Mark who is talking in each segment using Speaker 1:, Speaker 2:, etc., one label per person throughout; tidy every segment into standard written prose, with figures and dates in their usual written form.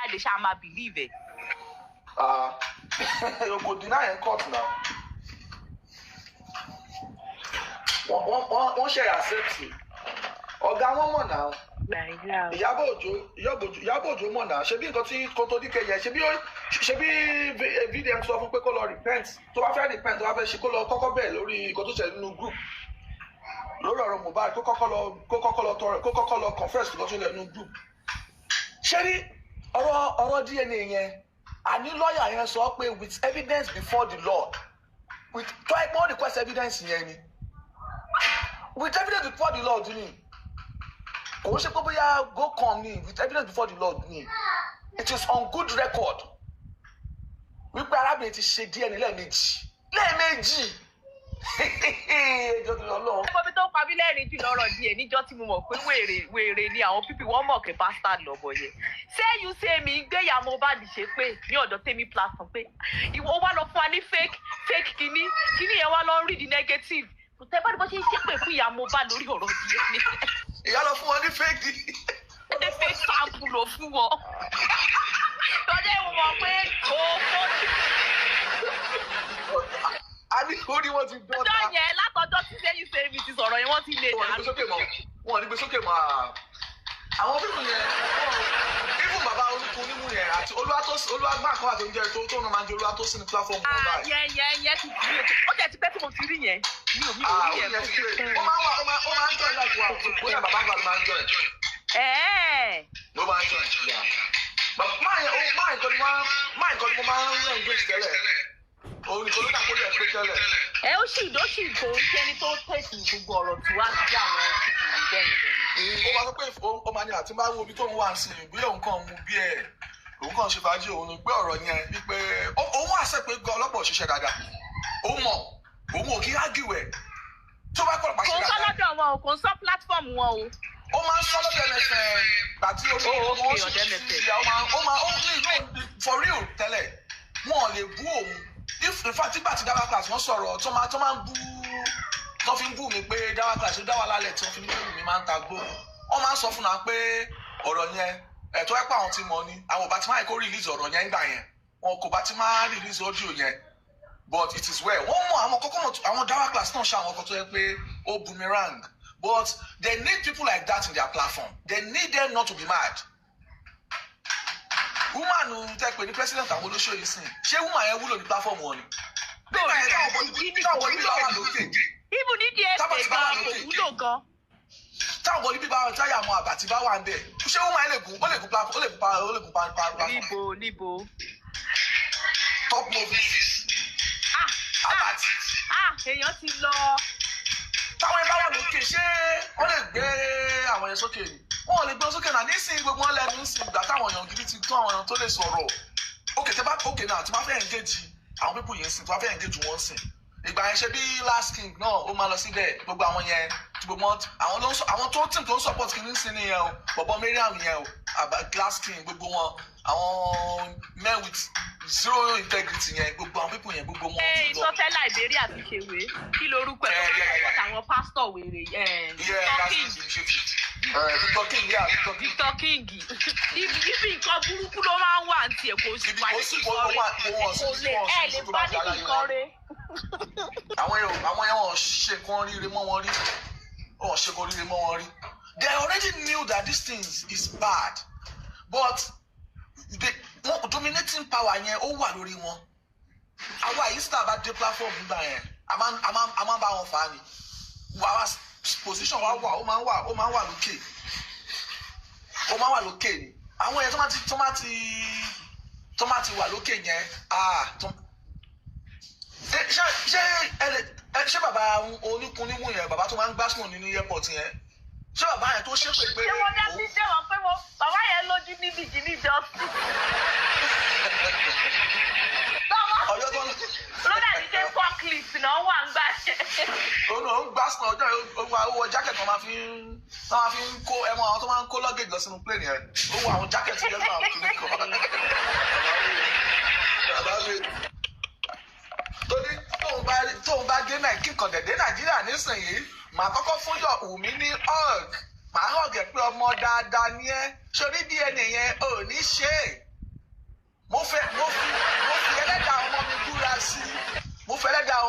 Speaker 1: jáde, ṣáà máa believe ẹ̀?
Speaker 2: Ah, kò deny in court now. Wọ́n ṣe accept ọ̀gá wọn mọ̀ náà. Ìyábọ̀ Òjó, Ìyábọ̀ Òjó mọ̀ náà. Ṣebí nǹkan tí Kótódíkẹ́ yẹn, ṣebí VDM sọ fún pé kó lọ repent. Tó bá fẹ́ repent, tó bá fẹ́ ṣe, kó lọ kọ́kọ́ bẹ̀ lórí nǹkan tó ṣẹlẹ̀ nínú group lórí ọ̀rọ̀ Mohbad, kó kọ́kọ́ lọ tọrọ, kó kọ́kọ́ lọ confess nǹkan tó ṣẹlẹ̀ nínú group. Ṣé rí ọ̀rọ̀ DNA yẹn, àní lọ́ọ̀yà yẹn sọ pé with evidence before the law, with try more request evidence yẹn ni, with evidence before the law ni. Kò ń ṣe pé bóyá go come ni, with evidence before the law ni. It is on good record wípé arábìnrin ti ṣe DNA lẹ́ẹ̀mejì, lẹ́ẹ̀mejì. Ẹjọ́ tó lọ lọ́wọ́.
Speaker 1: Ọmọ mi tó pa mí lẹ́rìn jù lọ́rọ̀ díẹ̀ níjọ́ tí mo mọ̀ pé wèrè wèrè ni àwọn people wọ́n mọ̀ pé bastard lọ́bọ̀ yẹn. Ṣé you say mi gbéyà Mohbad ṣe pé ní ọ̀dọ̀ tèmi platform pé ìwọ wá lọ fún wa ní fake kinní kinní yẹn, wá lọ ń rí the negative. Tẹ bá ní bó ṣe ń ṣépè fún ìyá Mohbad lórí ọ̀rọ̀ díẹ̀ ni.
Speaker 2: Ìyá lọ fún wọn ní fake.
Speaker 1: Ṣé fake sample ló fún wọn? Lọ́jọ́ ìwọ̀n mọ̀ pé òfò.
Speaker 2: A ní orí wọn ti dán.
Speaker 1: Ọjọ́ yẹn, látọjọ́ tí sẹ́yìn sẹ́yìn ti sọ̀rọ̀ yẹn, wọ́n ti lè
Speaker 2: Wọn ò ní
Speaker 1: dànù.
Speaker 2: gbé sókè mọ́, wọn ò ní gbé sókè mọ́. Àwọn people yẹn, even bàbá oníkun onímù yẹn àti Olúwatósìn, Olúwagbà kan àti oúnjẹ tó náà máa ń jẹ Olúwatósìn ní platform wọn báyìí.
Speaker 1: Yẹn yẹn yẹn ti rí, ó jẹ́ ti pẹ́ tí mo ti rí yẹn, mi ò
Speaker 2: Ah,
Speaker 1: rí
Speaker 2: ó
Speaker 1: yẹn.
Speaker 2: yẹ ti pé ó máa ń join láti wà, bóyá bàbá àgbà ló máa ń join. Ló máa ń join, yeah. Máa yẹn, máa yẹn kan ni mo máa ń engage tẹ́lẹ̀. Òun nìkan ló dàpọ̀ lẹ̀ pé tẹ́lẹ̀.
Speaker 1: Ẹ ó sì kò ń ṣẹni tó tẹ̀sí gbogbo ọ̀rọ̀ tí wàá sí àwọn tí mi rí bẹ́yẹn bẹ́yẹn.
Speaker 2: Ó máa sọ pé ó máa ní àti máa wo ibi tó ń wà sí i, bí òun kàn mú bí ẹ̀, òun kàn ṣe fàájì òun ni, pé ọ̀rọ̀ yẹn wípé òun àṣẹ pé gan ọlọ́pàá ò ṣiṣẹ́ dáadáa. Òun mọ̀, òun ò kí argue ẹ̀ tó bá pọ̀
Speaker 1: Kò
Speaker 2: pàṣẹ
Speaker 1: ń sọ
Speaker 2: dáadáa.
Speaker 1: lọ́dọ̀ wọn o, kò ń sọ platform wọn o.
Speaker 2: Ó máa ń sọ lọ́dọ̀ MFM gbà tí ó ní
Speaker 1: Oh, okay,
Speaker 2: wọ́n sì
Speaker 1: ọ̀dọ̀ MFM.
Speaker 2: ó máa ó ní ìlú for real tẹ́lẹ̀, wọn ò lè bú òun. If in fact, nígbà tí Dawa Class wọ́n sọ̀rọ̀, tó máa ń bú, tó fi ń bú mi pé Dawa Class ló dá wà lálẹ́, tí wọ́n fi ní pé mi máa ń ta gbó, wọ́n máa ń sọ fún wa pé ọ̀rọ̀ yẹn ẹ̀ tó ẹ́ pé àwọn ti mọ̀ ni, àwọn ò bá ti máa kó release ọ̀rọ̀ yẹn ńgbà yẹn, wọn kò bá ti máa release audio yẹn, but it is well. Wọ́n mọ̀ àwọn kọ́kọ́ mọ̀. Àwọn Dawa Class náà ṣe àwọn ọkọ̀ tó yẹ pé ó boomerang, but they need people like that in their platform. They need them not to be mad. Woman tẹ pé ní president àwọn olóṣèlú yìí sìn, ṣé woman yẹn wúlò ní platform wọn ni? Nígbà yẹn, táwọn body bá wà lókè,
Speaker 1: Even ní DFA
Speaker 2: Tábà ti bá wà
Speaker 1: gan kò
Speaker 2: lókè.
Speaker 1: wúlò gan.
Speaker 2: Táwọn body bíbá táyà àwọn àbàtì bá wà ń bẹ̀, ṣé woman yẹn lè gùn, ó lè gùn platform, ó lè gùn platform?
Speaker 1: Níbo níbo?
Speaker 2: Top Movies.
Speaker 1: Ah ah.
Speaker 2: Àbàtì.
Speaker 1: Ah, èèyàn ti lọ.
Speaker 2: Táwọn yẹn bá wà lókè, ṣé wọ́n lè gbé àwọn yẹn sókè ni? Wọ́n ò lè gbé wọn sókè náà. Nísìnyí, gbogbo wọn lẹ́nu nísìnyí, ìgbà táwọn èèyàn gidi ti tó, àwọn èèyàn tó lè sọ̀rọ̀ òkè tẹ́ bá òkè náà, tí wọ́n fẹ́ engage àwọn people yẹn sìn, tí wọ́n fẹ́ engage wọn sìn. Ìgbà yẹn, ṣe bí Last King náà ó máa lọ síbẹ̀, gbogbo àwọn yẹn tí gbogbo wọn, àwọn ló ń sọ, àwọn tó team tó ń support kìíní sí nìyẹn o, bọ̀bọ̀ Mariam yẹn o, àbá Last King, gbogbo wọn, àwọn men with zero integrity yẹn, gbogbo àwọn people yẹn, gbogbo wọn
Speaker 1: Ẹ
Speaker 2: ti lọ.
Speaker 1: ìtọ́fẹ́ Liberia ti ṣèwé, kí lorúkọ ẹ̀? Tó
Speaker 2: Yeah.
Speaker 1: support àwọn pásítọ̀ wèrè ẹ̀?
Speaker 2: Yeah,
Speaker 1: Victor
Speaker 2: that's
Speaker 1: King.
Speaker 2: the initiative. Victor King, yeah, Victor King.
Speaker 1: Victor King, ibi nǹkan burúkú ló máa ń wà ní tiẹ̀, kò sí
Speaker 2: Ibi
Speaker 1: wà
Speaker 2: kò
Speaker 1: ní
Speaker 2: sí
Speaker 1: kíkọ́
Speaker 2: kò
Speaker 1: rẹ̀
Speaker 2: wà kò wọ́n sí
Speaker 1: kò lè
Speaker 2: wọ́n
Speaker 1: ẹ
Speaker 2: sí
Speaker 1: lè
Speaker 2: tó
Speaker 1: bá
Speaker 2: bá
Speaker 1: níbi
Speaker 2: dára
Speaker 1: nǹkan
Speaker 2: yẹn.
Speaker 1: rẹ̀.
Speaker 2: Àwọn yẹn wọ́n ṣe nǹkan ríire mọ́ wọn rí, wọ́n ṣe nǹkan ríire mọ́ wọn rí. They already knew that this thing is bad, but the wọn dominating power yẹn, ó wà lórí wọn. Àwa yìí star bá dé platform nígbà yẹn, a máa ń bá wọn fà á ni. Wàá position wa wà, ó máa ń wà lókè, ó máa ń wà lókè ni. Àwọn yẹn tó máa ti wà lókè yẹn, ah, tó ṣé ẹ lè ṣé bàbá oníkunnímù yẹn, bàbá tó máa ń gbá sùn nínú airport yẹn, ṣé bàbá yẹn tó ṣépè pé
Speaker 1: Ṣé wọ́n dá sí ṣé wọ́n pé mo bàbá yẹn lójú níbi kìíní justice.
Speaker 2: Ọjọ́ tó ń
Speaker 1: Ló dàbí pé forklift náà wà ń gbà ṣe.
Speaker 2: Òun náà ń gbá sùn ọjọ́ yẹn, ó wọ jacket tó máa fi ń kó ẹmọ àwọn tó máa ń kó luggage lọ sínú plane yẹn. Ó wọ àwọn jacket yẹn lọ, àwọn kìíní kan. Bàbá mi tó ní tóun bá dé Nàìjíríà, kàn dẹ̀ dé Nàìjíríà nísìnyìí, màá kọ́kọ́ fún yọ Wùmí ní hug, màá hug ẹ̀ pé ọmọ dáadáa ni ẹ́, sórí DNA yẹn ò ní ṣe é.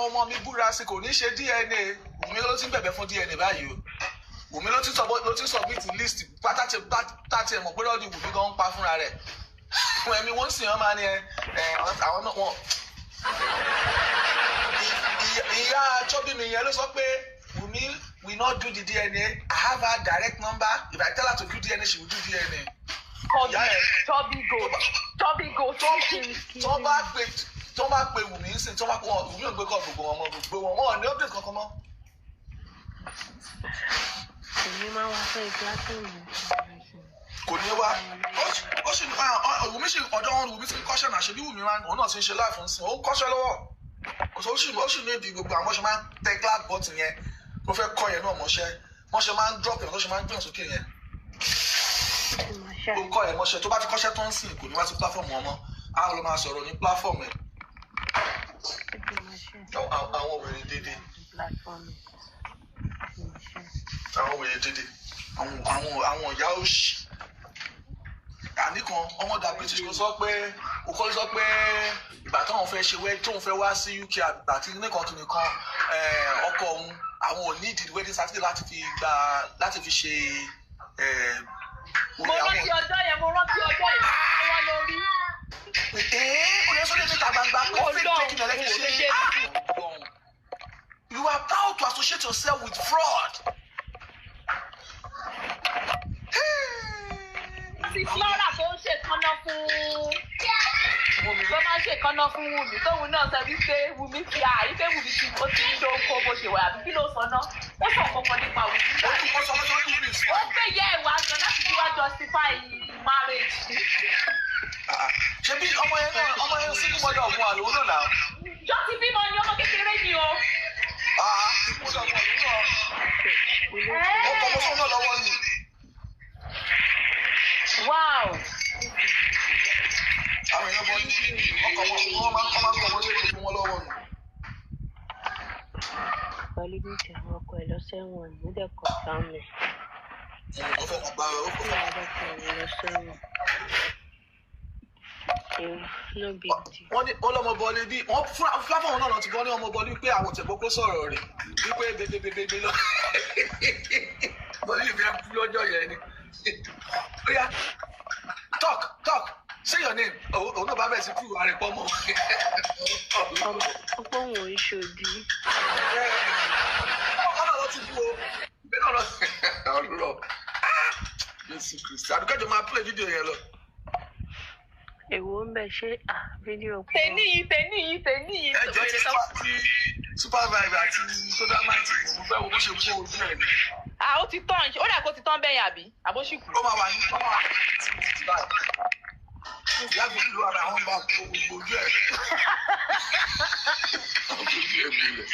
Speaker 2: ọmọ mi búra sí, kò ní ṣe DNA. Wùmí ló ti ń bẹ̀bẹ̀ fún DNA báyìí o. Wùmí ló ti submit list pátá tí ẹ mọ̀ pé lọ́ọ̀dì Wùmí gan ń pa fúnra rẹ̀ fún ẹ̀mí wọ́n sì wọ́n máa ní ẹ àwọn náà wọ́n. Ìyá chọ́bí mi yẹn ló sọ pé Wùmí will not do the DNA. I have her direct number. If I tell her to do DNA, she will do DNA.
Speaker 1: Chubby goat, chubby goat.
Speaker 2: Tó bá pe Wùmí ń sìn, tó bá pe wọn, Wùmí ò gbé kọ́ gbogbo wọn mọ́, gbogbo wọn wọn ò ní update kankan mọ́.
Speaker 3: Èmi máa ń wá sórí platform.
Speaker 2: Kò ní wá. Ó sì Wùmí sì ọ̀dọ́ wọn. Wùmí ti ń kọ́ṣẹ́ náà. Ṣe bí Wùmí máa ń, òun náà ti ń ṣe live ń sìn, ó ń kọ́ṣẹ́ lọ́wọ́. Ó sì ní ìdí gbogbo àwọn ṣe máa ń tẹ clap button yẹn, ó fẹ́ kọ́ yẹn náà mọ́ṣẹ́, wọ́n ṣe máa ń drop yẹn, tó ṣe máa ń gbìyànjú sókè yẹn, ó kọ́ yẹn mọ́ṣẹ́. Tó bá ti kọ́ṣẹ́ tó ń sìn, kò ní wá sí platform wọn mọ́, á lọ máa sọ̀rọ̀ ní platform ẹ̀. Àwọn wèrè dédé, àwọn wèrè dédé, àwọn ìyá òṣì àníkan ọmọ da British kò sọ pé òkò sọ pé ìgbà táwọn fẹ́ ṣe wẹ́ tóun fẹ́ wá sí UK, àgbà tí nìkan kìnìkan ọkọ òun, àwọn ò ní ìdí wedding certificate láti fi gba, láti fi ṣe.
Speaker 1: Mo rántí ọjọ́ yẹn, mo rántí ọjọ́ yẹn, wọ́n lórí.
Speaker 2: Ó yẹ sọ́dọ̀ níta gbangba pé fake document lẹ́fi ṣe. You are proud to associate yourself with fraud.
Speaker 1: Ti Flora tó ń ṣèkánná fún, tó máa ń ṣèkánná fún Wùmí, tóun náà sọ wípé Wùmí ti àìpé Wùmí ti ó ti ń dóko bó ṣe wà, àbí kí ló sọ náà? Ó sọ kankan nípa Wùmí.
Speaker 2: Ó sọ lọ́jọ́ tó bí.
Speaker 1: Ó gbé yẹ ìwà gan láti fi wá justify marriage.
Speaker 2: Ṣé bí ọmọ yẹn náà, ọmọ yẹn single mother of one lòun náà náà.
Speaker 1: Jọ ti bímọ ni, ọmọ kékeré ni o.
Speaker 2: Single mother of one lòun náà. Ó kọ́ ọmọ sóun náà lọ́wọ́ ni.
Speaker 1: Wow.
Speaker 2: Àwọn èèyàn bọ ní ọkọ̀ wọn, wọ́n máa ń kọ́ ọmọdé gbogbo wọn lọ́wọ́ ni.
Speaker 3: Pẹ̀lú bí ìtẹ̀ àwọn ọkọ ẹ̀ lọ sẹ́wọ̀n ní dẹ̀ confirm ẹ̀.
Speaker 2: Ó fẹ́ máa gba ó
Speaker 3: Ó
Speaker 2: fẹ́.
Speaker 3: wà lọ́kọ ẹ̀ lọ sẹ́wọ̀n. Ewu, no big deal.
Speaker 2: Wọ́n ní ó lọ́mọ bọ́lé bí wọ́n fúláfọ̀ náà ti bọ́ ní ọmọ bọ́lé pé àwọn tẹ̀gbọ́ kó sọ̀rọ̀ rẹ̀ wípé bebebebe lọ. Bọ́lé ìfẹ́ kú lọ́jọ́ yẹn ni. Ó yá, talk, talk, say your name. Òun náà bá bẹ̀rẹ̀ sí kúrò àrẹ̀pọ̀ mọ́.
Speaker 3: Ọmọ ọpọ́ òun ò ń ṣòdì.
Speaker 2: Ọmọ náà lọ ti bú o. Bẹ́ẹ̀ náà lọ. Ọlọ́. Jésù Kristi. Àdúgbò máa play video yẹn lọ.
Speaker 3: Èwo ń bẹ ṣé à fídíò pọ̀.
Speaker 1: Tèní yìí, tèní yìí, tèní yìí.
Speaker 2: Ẹ jọ, ti super vibe àti sodamite, mo fẹ́ wo bó ṣe kó ojú ẹ̀ ní.
Speaker 1: Ah, ó ti tán, ó dà kó ti tán bẹ́yìn, àbí àbóṣìkù.
Speaker 2: Ó máa wà ní, ó máa wà ní báyìí. Ìyá mi ló ara wọn bá kó gbogbo ojú ẹ̀. Ojú ẹ̀ gbolẹ̀.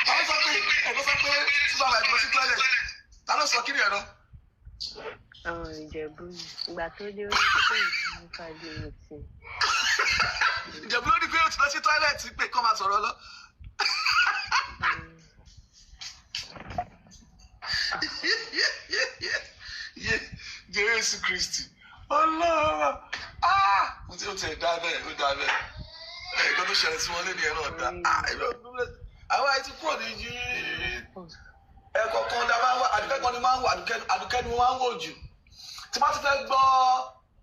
Speaker 2: Ta ló sọ pé ẹ̀ ló sọ pé super vibe lọ sí toilet? Ta ló sọ kí ni ẹ̀ náà?
Speaker 3: Àwọn Ìjẹ̀bú ni. Ìgbà tó dé, ó ní pé ìsinmi fàdé òtí.
Speaker 2: Ìjẹ̀bú ló ní pé ó ti lọ sí toilet pé kọ́ máa sọ̀rọ̀ lọ. Jésù Kristi Ọlọ́run, ah, mo ti ó ti ẹ̀ dá bẹ́ẹ̀, ó dá bẹ́ẹ̀. Ẹ̀ nǹkan tó ṣẹlẹ̀ sí wọn lé ní ẹ̀ náà dá. Ah, àwọn àìsí kúrò ní yí ẹ̀kọ́ kan dá máa ń wá. Àdùkẹ́ kan ni máa ń wò, Àdùkẹ́ ni mo máa ń wò jù tí wọ́n ti fẹ́ gbọ́.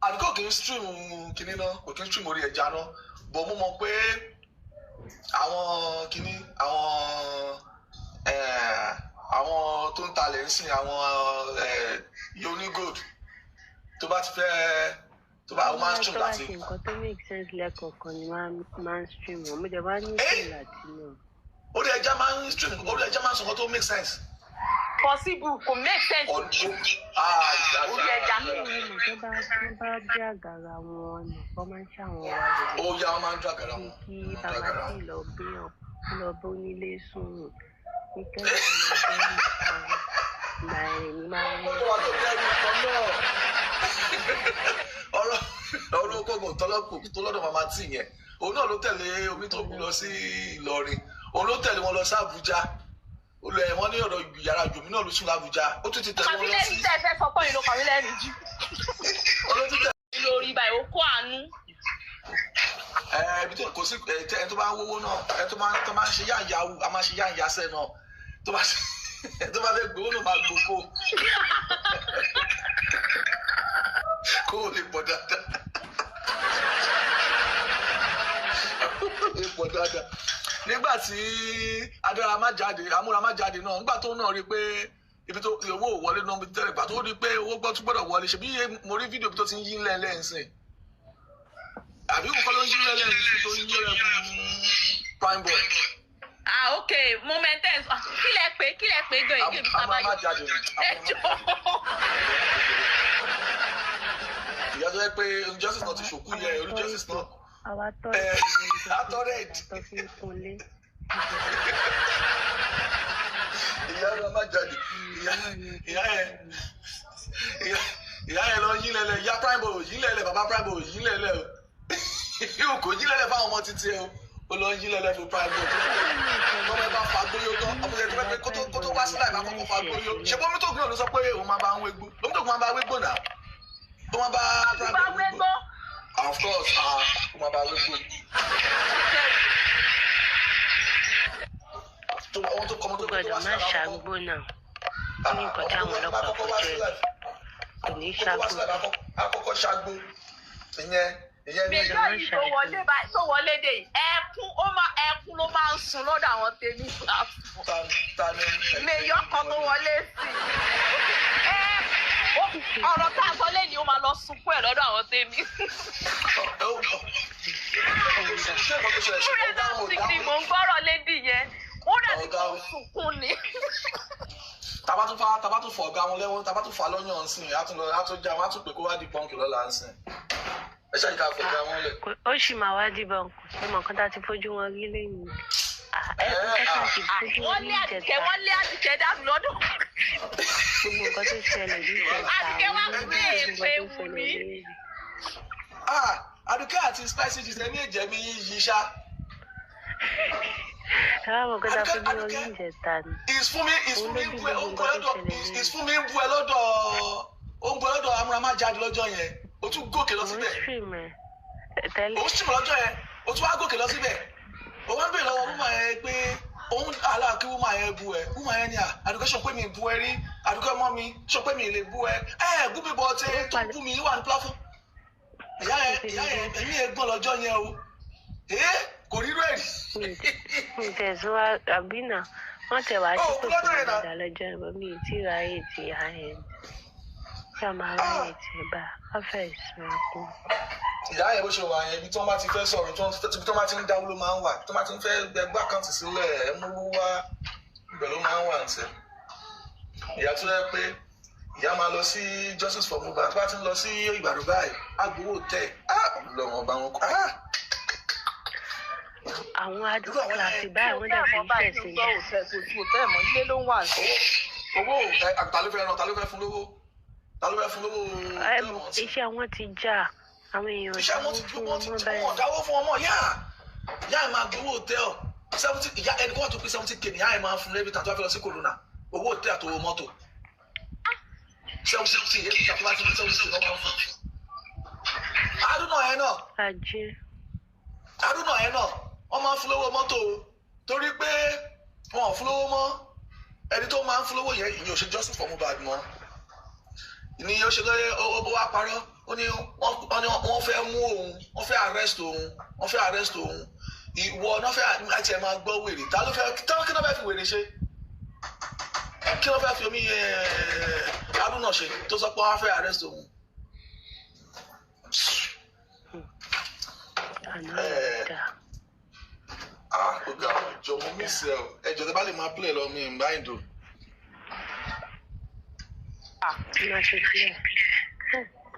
Speaker 2: Àdùkẹ́ ò kì í stream kinní náà, kò kì í stream orí ẹja náà bọ̀. Mo mọ̀ pé àwọn kinní, àwọn tó ń talẹ̀ ń sìn, àwọn Yoni Gold, tó bá ti fẹ́, tó bá, ó máa ń stream
Speaker 3: Tó bá
Speaker 2: láti.
Speaker 3: ṣe nǹkan tó make sense lẹ́ẹ̀kọ̀ọ̀kan ni máa ń stream wọn. Mo jẹ̀ bá ní ìṣẹ̀lẹ̀ àti náà.
Speaker 2: Orí ẹja máa ń stream, orí ẹja máa ń sọ nǹkan tó make sense.
Speaker 1: Possible, kò make sense.
Speaker 2: Ọdún.
Speaker 1: Orí ẹja.
Speaker 3: Ní ìmọ̀ tó bá dé àgàrà wọn nìkan máa ń ṣàwọn wa rẹ̀.
Speaker 2: Ó yá, wọn máa ń dàgàrà
Speaker 3: Bí
Speaker 2: wọn.
Speaker 3: kí
Speaker 2: Wọ́n máa ń
Speaker 3: bàbá
Speaker 2: dàgàrà
Speaker 3: tí
Speaker 2: wọn.
Speaker 3: lọ gbé ọ lọ bó nílé sùn ní kẹ́lẹ́ lọ bẹ́ nìkan ìgbà ẹ̀ ní máa ń
Speaker 2: Ó wà tó dẹ́rù nǹkan náà. Ọ̀rọ̀ okògùn tọ́lọ́kù tó lọ́dọ̀ màmá tì yẹn, òun náà ló tẹ̀lé omi tó kú lọ sí Ìlọrin, òun ló tẹ̀lé wọn lọ sí Àbújá. Olú ẹ̀ wọ́n ní ọ̀dọ̀ yàrá jòmí náà ló sùn l'Àbújá, ó tún ti tẹ̀lé wọn lọ
Speaker 1: Kàmílẹ́rì
Speaker 2: sí
Speaker 1: tẹ́ ẹ fẹ́ sọ pé ìlú kàmílẹ́rì jù.
Speaker 2: Olótú tẹ̀lé.
Speaker 1: Lórí báyìí, ó kó àánú.
Speaker 2: Ẹ ibi tó kò sí ẹ tó bá ń wówó náà, ẹ tó máa ń ṣe yáǹyà, a máa ṣe yáǹyà sẹ́ náà, tó bá fẹ́ gbowó náà máa gbowó kó o lè pọ̀ dáadáa. Lè pọ̀ dáadáa. Nígbà tí Adára má jáde, Amúra má jáde náà, nígbà tó náà rí i pé ibi tó owó ò wọlé náà tẹ́lẹ̀, ìgbà tó rí i pé owó gbọ́ tún gbọ́dọ̀ wọlé, ṣebí mo rí fídíò tó ti ń yí ńlẹ̀ ńsìn. Àbí kò ló ń yí ńlẹ̀ ńsìn tó ń yí ńlẹ̀ fún Prime Boy.
Speaker 1: Ah, ok, momentous. Kí lẹ pé gan ìgbé mi sábà
Speaker 2: yọ.
Speaker 1: Ẹ jọ.
Speaker 2: Ìyá tó yẹ pé justice náà ti ṣòkú yẹ, orí justice náà.
Speaker 3: Àwa tọ́
Speaker 2: ẹ̀ ìyá ló má jáde, ìyá yẹn lọ yí lẹ́lẹ̀, ìyá Prime Boy yí lẹ́lẹ̀, bàbá Prime Boy yí lẹ́lẹ̀ o, yóò kò yí lẹ́lẹ̀ fáwọn ọmọ títí ẹ o, ó lọ yí lẹ́lẹ̀ fún Prime Boy. Tọ́mọ ẹ bá fa gbóyó tán, ọmọ yẹn tó fẹ́ pé kó tó wá sílẹ̀ ìbá kọ́kọ́ fa gbóyó. Ṣé bómi tó gbé ló sọ pé òun máa bá ń wégbó? Bómi tó gbé máa bá wégbó náà. Ó máa bá Prime Boy wégbó. Of course, ó máa bá wégbó.
Speaker 3: Ó gbọ́dọ̀ má ṣàgbó náà. Ó ní nǹkan táwọn ọlọ́pàá fojú ẹ̀ kò ní ṣàgbó.
Speaker 2: Àkọ́kọ́ ṣàgbó ìyẹn.
Speaker 1: Méjọ́ yìí tó wọlé dé yìí, ẹkún ló máa ń sun lọ́dọ̀ àwọn tèmi. Méjọ́ kan tó wọlé sí i. Ọ̀rọ̀ tá a sọ lẹ́yìn ó máa lọ sunkún ẹ̀ lọ́dọ̀ àwọn tèmi. Fúrẹ́dà sì ni mò ń gbọ́rọ̀ lédì yẹn. Ó dàbí kó sunkún ni.
Speaker 2: Tàbá tún fọ ọ̀gá wọn lẹ́wọ̀n, tàbá tún fà lọ́yàn ńsìn, á tún já wọn, á tún pè kó wá di pọ́ǹkì lọ́la ńsìn. Ẹ ṣáà ká fọ ọ̀gá wọn lẹ̀.
Speaker 3: Ó sì máa wá di bọ́ǹkì, ẹ mọ̀ nǹkan tá a ti fojú wọn rí lẹ́yìn.
Speaker 1: Wọ́n lé Àdìkẹ́, wọ́n lé Àdìkẹ́ dànù lọ́dún.
Speaker 3: Gbogbo nǹkan tó ṣẹlẹ̀ ní ìjẹta.
Speaker 1: Àdìkẹ́ wá pé èpè wù mí.
Speaker 2: Àdìkẹ́ àti Spicy Gist ẹni ẹ̀jẹ̀ mi yí ṣá. Ìsfúnmi ń bu ẹ lọ́dọ̀, ó ń bu ẹ lọ́dọ̀ amúramájáde lọ́jọ́ yẹn, ó tún gòkè lọ síbẹ̀. Ó sì mọ̀ lọ́jọ́ yẹn, ó tún wá gòkè lọ síbẹ̀. Ó wá ń bèèrè lọ́wọ́ wúmà yẹn pé òun aláàkí wúmà yẹn bu ẹ. Wúmà yẹn ni à, Àdùkẹ́ sọ pé mi bu ẹ rí, Àdùkẹ́ mọ́ mi sọ pé mi lè bu ẹ. Ẹ bú mi bọ̀ ọtẹ tó bú mi wà ní pláfọ́. Ìyá yẹn ẹ̀mí ẹ̀ gbọ́n lọ́jọ́ yẹn o. Kò rí rẹ̀ rí.
Speaker 3: Ǹtẹ̀síwá àbínà wọ́n tẹ̀ wá sí kòtò ìdá lọ́jọ́ ìbọn mi tí ráyè ti àyẹ̀ kí a máa ráyè ti bá a fẹ́ ìsinmi kú.
Speaker 2: Ìyá yẹn bó ṣe wà yẹn, ibi tí wọ́n bá ti fẹ́ sọ̀rọ̀, ibi tí wọ́n bá ti ń dáwó ló máa ń wà, tí wọ́n bá ti ń fẹ́ gbẹgbẹ́ àkáǹtì sílẹ̀ ẹ̀ mú wá ibẹ̀ ló máa ń wà ǹtẹ̀. Ìyá tó yẹ pé ìyá máa lọ sí Justice for Mohbad, tó bá ti ń lọ sí Ìbàdàn báyìí, agbowó tẹ̀ á lọ́wọ́ bá wọn kọ́.
Speaker 3: Àwọn adult class báyìí wọ́n dẹ̀ fi ń fẹ̀sìn
Speaker 1: lọ. Ilé ló ń wà.
Speaker 2: Owó ta ló fẹ́ ràn, ta ló fẹ́ fún lówó? Ta ló fẹ́ fún lówó?
Speaker 3: Iṣẹ́ wọn ti já àwọn èèyàn
Speaker 2: dáwó fún wọn báyìí. Wọ́n dáwó fún ọmọ yá. Yá ẹ̀ máa gbowó hòtẹ́ẹ̀lì. 70 ìyá ẹni kó wà tó pé 70K ní yá ẹ̀ máa fún lẹ́bí tàbí wọ́n fẹ́ lọ sí Corona. Owó hòtẹ́ẹ̀lì àtowó mọ́tò. 70K ẹbí tàbí wọ́n ti fi 70K lọ́wọ́ fún. Adúnà ẹ̀ náà.
Speaker 3: Ajé.
Speaker 2: Adúnà ẹ̀ náà. Wọ́n máa ń fún lówó mọ́tò torí pé wọn ò fún lówó mọ́. Ẹni tó máa ń fún lówó yẹn ìyẹn ò ṣe Justice for Mohbad mọ́. Ní ó ṣe lóye ó wá parọ́, ó ní wọ́n fẹ́ mú òun, wọ́n fẹ́ arrest òun, wọ́n fẹ́ arrest òun. Ìwọ náà fẹ́ àti ẹ̀ máa gbọ́ wèrè. Ta ló fẹ́ kí ló fẹ́ fi wèrè ṣe? Kí ló fẹ́ fi omi Haruna ṣe tó sọ pé wọ́n fẹ́ arrest òun? Ọ̀gá ọjọ́ mo miss ẹ o. Ẹjọ́ tẹ bá lè máa play lọ mi in mind o.
Speaker 3: Má ṣe play.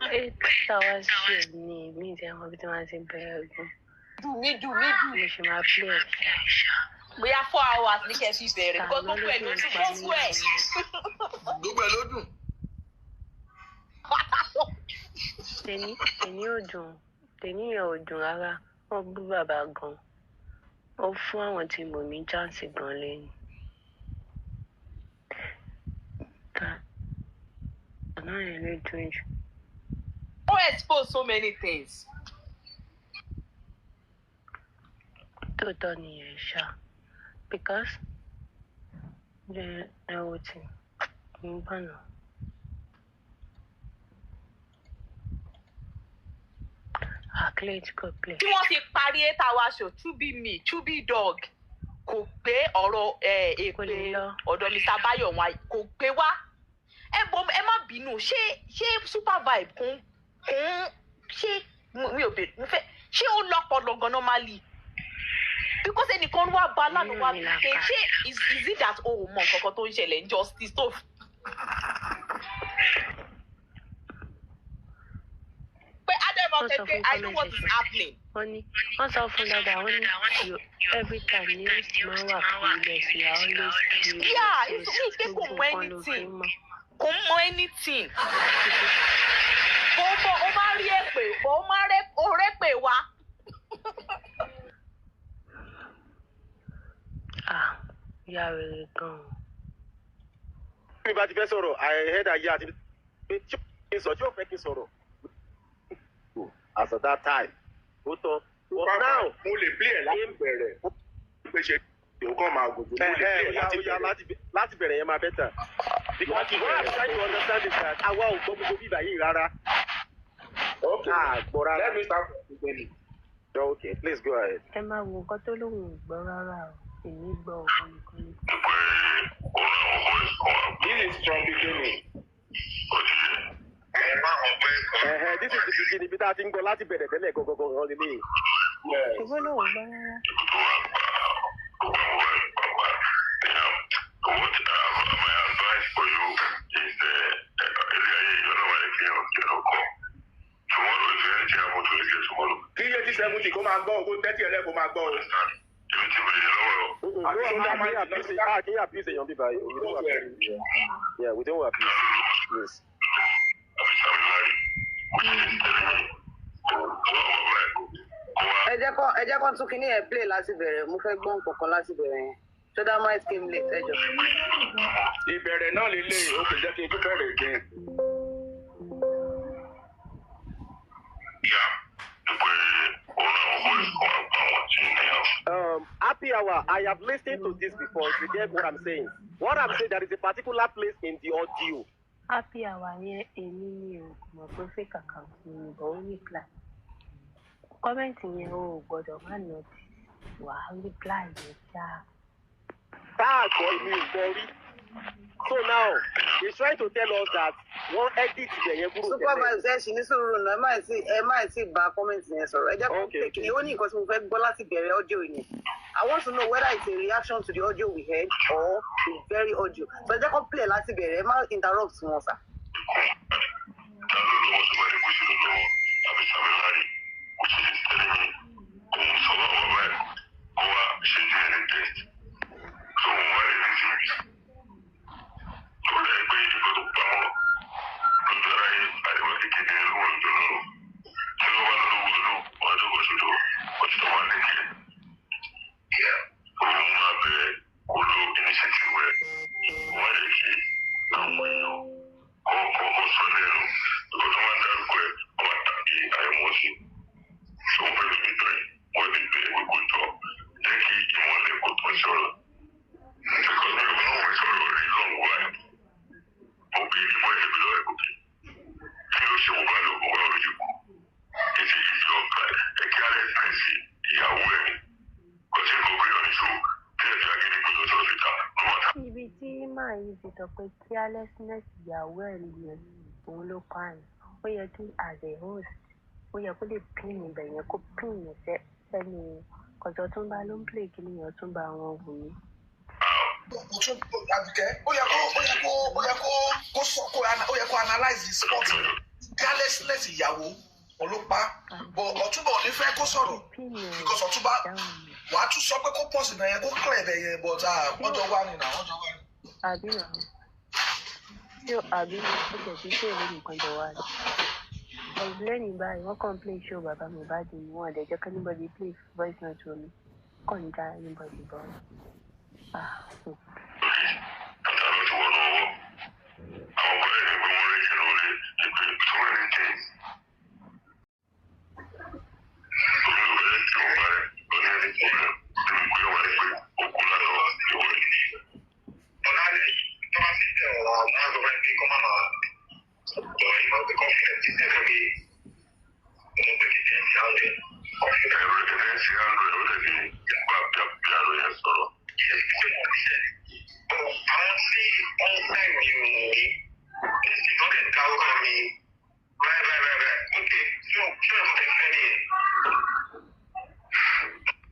Speaker 3: 8 hours shift ni mi ti àwọn ibi tí wọ́n ti bẹ̀rẹ̀ gan.
Speaker 1: Dùn mí dùn mí dùn.
Speaker 3: Mo ṣe máa play ẹ̀ ṣá.
Speaker 1: Bóyá 4 hours ní kẹ́ fi bẹ̀rẹ̀. Gbogbo ẹ̀ ló ti gbogbo ẹ̀.
Speaker 2: Gbogbo ẹ̀ ló dùn.
Speaker 3: Tèmi ò dùn. Tèmi yẹn ò dùn rárá. Wọ́n bú bàbá gan. Ó fún àwọn tí mo ní chance gan lẹ́yìn. Àná yẹn ló dùn jù.
Speaker 1: Ó expose so many things.
Speaker 3: Tòótọ́ nìyẹn ṣá, because ẹ wo tí ń bọ̀ náà. Àkílẹ̀ tí kò play.
Speaker 1: Tí wọ́n fi parí 8 hours show, Chubi me, Chubi dog kò gbé ọ̀rọ̀ ẹ̀
Speaker 3: Kò lè
Speaker 1: èpè
Speaker 3: lọ.
Speaker 1: ọ̀dọ̀ Mr. Bayo wọn kò gbé wá. Ẹ bọ, ẹ má bínú, ṣé Super Vibe kún ṣé mi ò bèrè, mo fẹ́, ṣé ó lọ́pọlọ gan normally? Because ẹnìkan wá bá lánàá wá
Speaker 3: Inú mi
Speaker 1: pé
Speaker 3: la
Speaker 1: ṣé is it that o ò mọ nǹkan kan tó ń ṣẹlẹ̀ ní justice tó pé Adam
Speaker 3: Wọ́n
Speaker 1: ọ̀sẹ̀
Speaker 3: sọ
Speaker 1: pé
Speaker 3: fún
Speaker 1: I know what
Speaker 3: comment
Speaker 1: is
Speaker 3: section.
Speaker 1: happening.
Speaker 3: Wọ́n ní wọ́n sọ fún dáadáa, wọ́n ní you every time ní host máa ń wà clueless, you are always clueless.
Speaker 1: Yeah, it's me pé kò
Speaker 3: Gbogbo
Speaker 1: mọ
Speaker 3: nǹkan ló fi
Speaker 1: anything.
Speaker 3: mọ̀.
Speaker 1: Kò mọ anything. Bó bó ó máa rí èpè, bó ó máa rẹ́ ó rẹ́pè wá.
Speaker 3: Ah, ìyá rere gan-an.
Speaker 4: Mi bá ti fẹ́ sọ̀rọ̀, àìhẹ́dà yá àti pé tí ó kí n sọ, tí ó fẹ́ kí n sọ̀rọ̀. As at that time, ó tán. But now,
Speaker 5: mo lè play ẹ̀ láti bẹ̀rẹ̀ pé ṣe òun kàn máa gògó, mo lè play ẹ̀ láti
Speaker 4: ó yá,
Speaker 5: bẹ̀rẹ̀.
Speaker 4: Láti bẹ̀rẹ̀ yẹn máa better. Because
Speaker 5: Láti
Speaker 4: what I'm
Speaker 5: bẹ̀rẹ̀.
Speaker 4: trying to understand is that àwa ò gbọ́ gbogbo bíbá yìí rárá.
Speaker 5: Okay,
Speaker 4: A gbọ́ rárá.
Speaker 5: let me start from the beginning.
Speaker 4: Okay, please go ahead.
Speaker 3: Ẹ máa wo nǹkan tó lóun ò gbọ́ rárá o, èmi gbọ́, òun nìkan ni.
Speaker 5: This is from beginning.
Speaker 4: This is the beginning, ibi tá a ti ń gbọ́ láti bẹ̀rẹ̀ tẹ́lẹ̀ gangan lélẹ̀.
Speaker 5: Yes.
Speaker 3: Ṣùgbọ́n lóun gbọ́ rárá.
Speaker 6: What my advice for you is, ilé ayé ìjọba wà ní kí ọ kọ. Tomorrow, if anything happen to you tomorrow,
Speaker 5: Kí eighty seventy kó máa gbọ́ o, kó tẹ́tí ẹlẹ́ kó máa gbọ́ o.
Speaker 6: èmi ti bèrè lọ́wọ́ o.
Speaker 5: Àti tó dá
Speaker 4: A kì í
Speaker 5: máa
Speaker 4: abuse, a kì í abuse èèyàn bíbá yìí. We don't abuse. Yeah, we don't abuse. Yes.
Speaker 6: Àbí sàmì lárí, which is telling me, kó wá wà báyìí, kó wá.
Speaker 7: Ẹ jẹ́ kó tún kinní ẹ̀ play láti bẹ̀rẹ̀. Mo fẹ́ gbọ́ nǹkan kan láti bẹ̀rẹ̀ yẹn. Ṣọ́dá might came late, ẹ jọ.
Speaker 5: Ìbẹ̀rẹ̀ náà lélẹ̀, ó kò jẹ́ kí n tún bẹ̀rẹ̀ again.
Speaker 6: Yá, pé òun náà wọ́n kó wá gbà wọ́n tí ní àwọn.
Speaker 4: Happy hour. I have listened to this before. If you get what I'm saying. What I'm saying, there is a particular place in the audio.
Speaker 3: Happy hour yẹn, èmi ni o kò mọ̀ pé fake account ni mi bọ̀, ó reply. Comment yẹn, o ò gbọ́dọ̀ má notice, wà á reply yẹn ṣáá.
Speaker 4: Tá a gbọ́, èmi ò gbọ́ rí. So now, he's trying to tell us that wọ́n edit ibẹ̀ yẹn kúrò
Speaker 7: Super
Speaker 4: tẹ́lẹ̀.
Speaker 7: Vibes, ẹ ṣì ní sùúrù náà, ẹ má tí bá comment yẹn sọ̀rọ̀. Ẹ jẹ́ kó
Speaker 4: Okay,
Speaker 7: play kinní, ó ní nǹkan tí mo fẹ́ gbọ́ láti bẹ̀rẹ̀ audio yẹn. I want to know whether it's a reaction to the audio we heard or the very audio. So ẹ jẹ́ kó play láti bẹ̀rẹ̀, ẹ má interrupt wọn sà.
Speaker 6: Ta ló lọ́wọ́ tó bá yẹ kó ṣe ló lọ́wọ́ àbí sàmì lárí, which is telling me òun sọ wá wà báyìí, kó wá ṣe DNA test. So òun wá lè rí sí tó rẹ̀ pé nǹkan tó pamọ́ lójú ara yẹ àdìmọ́ kékeré ló wọ̀ lójú ọlọ́run tí wọ́n bá lọ́wọ́ lọ́wọ́ wọ́n á jókòó sódò wọ́n ti tọ́ wọn lékè. Òun máa bẹ kó lo initiative rẹ̀ wọ́n lè kí àwọn èèyàn kó sọ lẹ́nu nǹkan tó máa ń dárúkọ ẹ̀ wọ́n máa tàbí àìmọ́ sí. So wọ́n lè ní bẹ̀rẹ̀, wọ́n lè bẹ̀rẹ̀ gbogbo jọ jẹ́ kí ìmọ̀lẹ̀ kó tó sọ̀rọ̀. Because mi ò bá wọn sọ̀rọ̀ rí long while. Mo bí mo ẹ̀ bí lọ́rẹ̀ kò kí. Kí ló ṣe mo bá lò ó wá ojú kù? Èsì ìjọ ẹ̀kí alẹ́ pẹ̀sì ìyàwó ẹ̀ ni. Kò sí nǹkan pé ọ̀nìṣó tí ẹ̀ fi agídí gbé lọ sí ọ̀sìta ló máa ta.
Speaker 3: Ibi tí màá yìí ti sọ pé carelessness ìyàwó ẹ̀ nìyẹn, òun ló pa àyàn, ó yẹ kí as a host, ó yẹ kó lè pin ibẹ̀ yẹn, kó pin sẹ́nu kọjọ tó ń bá ló ń play kí nìyẹn tún bá wọn wù mí.
Speaker 2: Kò tún Àbíkẹ́, ó yẹ kó sọ kó ó yẹ kó analyse the spot, carelessness ìyàwó òun ló pa, but Ọ̀túnba ò ní fẹ́ kó sọ̀rọ̀
Speaker 3: Pin ẹ̀
Speaker 2: because Ọ̀túnba
Speaker 3: dáhùn mi.
Speaker 2: Wàá tún sọ pé kó pọ̀ sí ibẹ̀ yẹn, kó clear ibẹ̀ yẹn, but ah, wọ́n jọ wá ní nà, wọ́n jọ wá ní.
Speaker 3: Àbí nà ṣé àbí ó jẹ̀ sí ṣé èmi nìkan jọ wá ní. Lẹ́yìn báyìí, wọ́n kàn play show bàbá Mohbad ni, wọ́n ò dẹ̀ jẹ́ kí anybody play voice note omi kàn ń já anybody bọ́. Ah,
Speaker 6: Tàbí ló ti wọnú ọwọ́. Àwọn ọ̀rẹ́ rẹ̀ pé wọ́n rí kí lóore ìpè so many things. Omi ò fẹ́ tí mo bá rẹ̀ lóní ẹni problem. Ṣé ẹ̀kọ́ tẹ fẹ́ nìyẹn?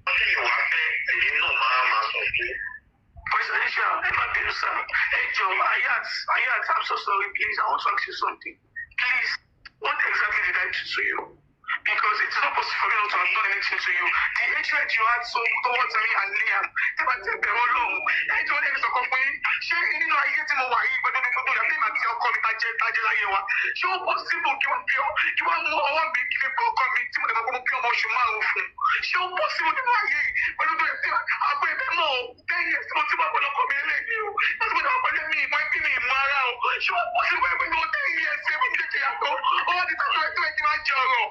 Speaker 6: Wọ́n sì wá fẹ́ èyí náà máa máa sọ fún.
Speaker 8: Presidential, ẹ má bínú sir. Ẹ jọ̀ọ́, Ayat, Ayat, I'm so sorry, please. I want to ask you something. Please, what exactly did I do to you? Because it is not possible for me not to have done anything to you. The hatred you had so towards me and Liam, tí bá ti bẹ̀rù Ọlọ́run, ẹ jọ̀ọ́ ẹ sọ̀kan pé ṣé nínú ayé tí mo wà yìí pẹ̀lú gbogbo ìyá mímà tí ọkọ mi tajẹ́ láyé wa? Ṣé ó possible kí wọ́n fi ọ́ kí wọ́n mú ọwọ́ mi kí fi pa ọkọ mi tí mo dẹ̀ mọ̀ pé mo bí ọmọ oṣù márùn-ún fún un? Ṣé ó possible nínú ayé yìí pẹ̀lú gbogbo ìyá àbọ̀ ẹ̀mí mọ̀ ọ́ 10 years tí mo ti wà pẹ̀lú ọkọ mi eléyìí o láti mo ti wà pẹ̀lú mi ìmọ̀ ẹbí mi ìmọ̀ ara o ṣé ó possible pé mi ò 10 years ṣe fún mi ṣe yàtọ̀ ó wá di tàbí ẹgbẹ́ ẹ ti máa jẹ ọ̀rọ̀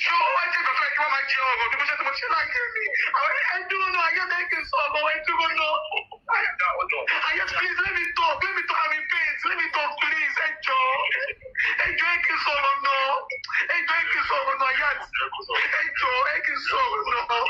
Speaker 8: ṣé ó wá jẹ́ ìtọ́jú ẹ kí wọ́n máa jẹ ọ̀rọ̀ bí mo ṣe tí mo ṣe láyé mi àwọn ẹ dúró náà ayé ẹ kì í sọ ọmọ ẹ dúró náà ayé, please let me talk, let me talk. I'm in pain, let me talk, please. Ẹ jọ̀ọ́, ẹ jọ̀ọ́, ẹ kì í sọ̀rọ̀ náà. Ẹ jọ̀ọ́, ẹ kì í sọ̀rọ̀ náà. Ayé ẹ jọ̀ọ́, ẹ kì í sọ̀rọ̀ náà.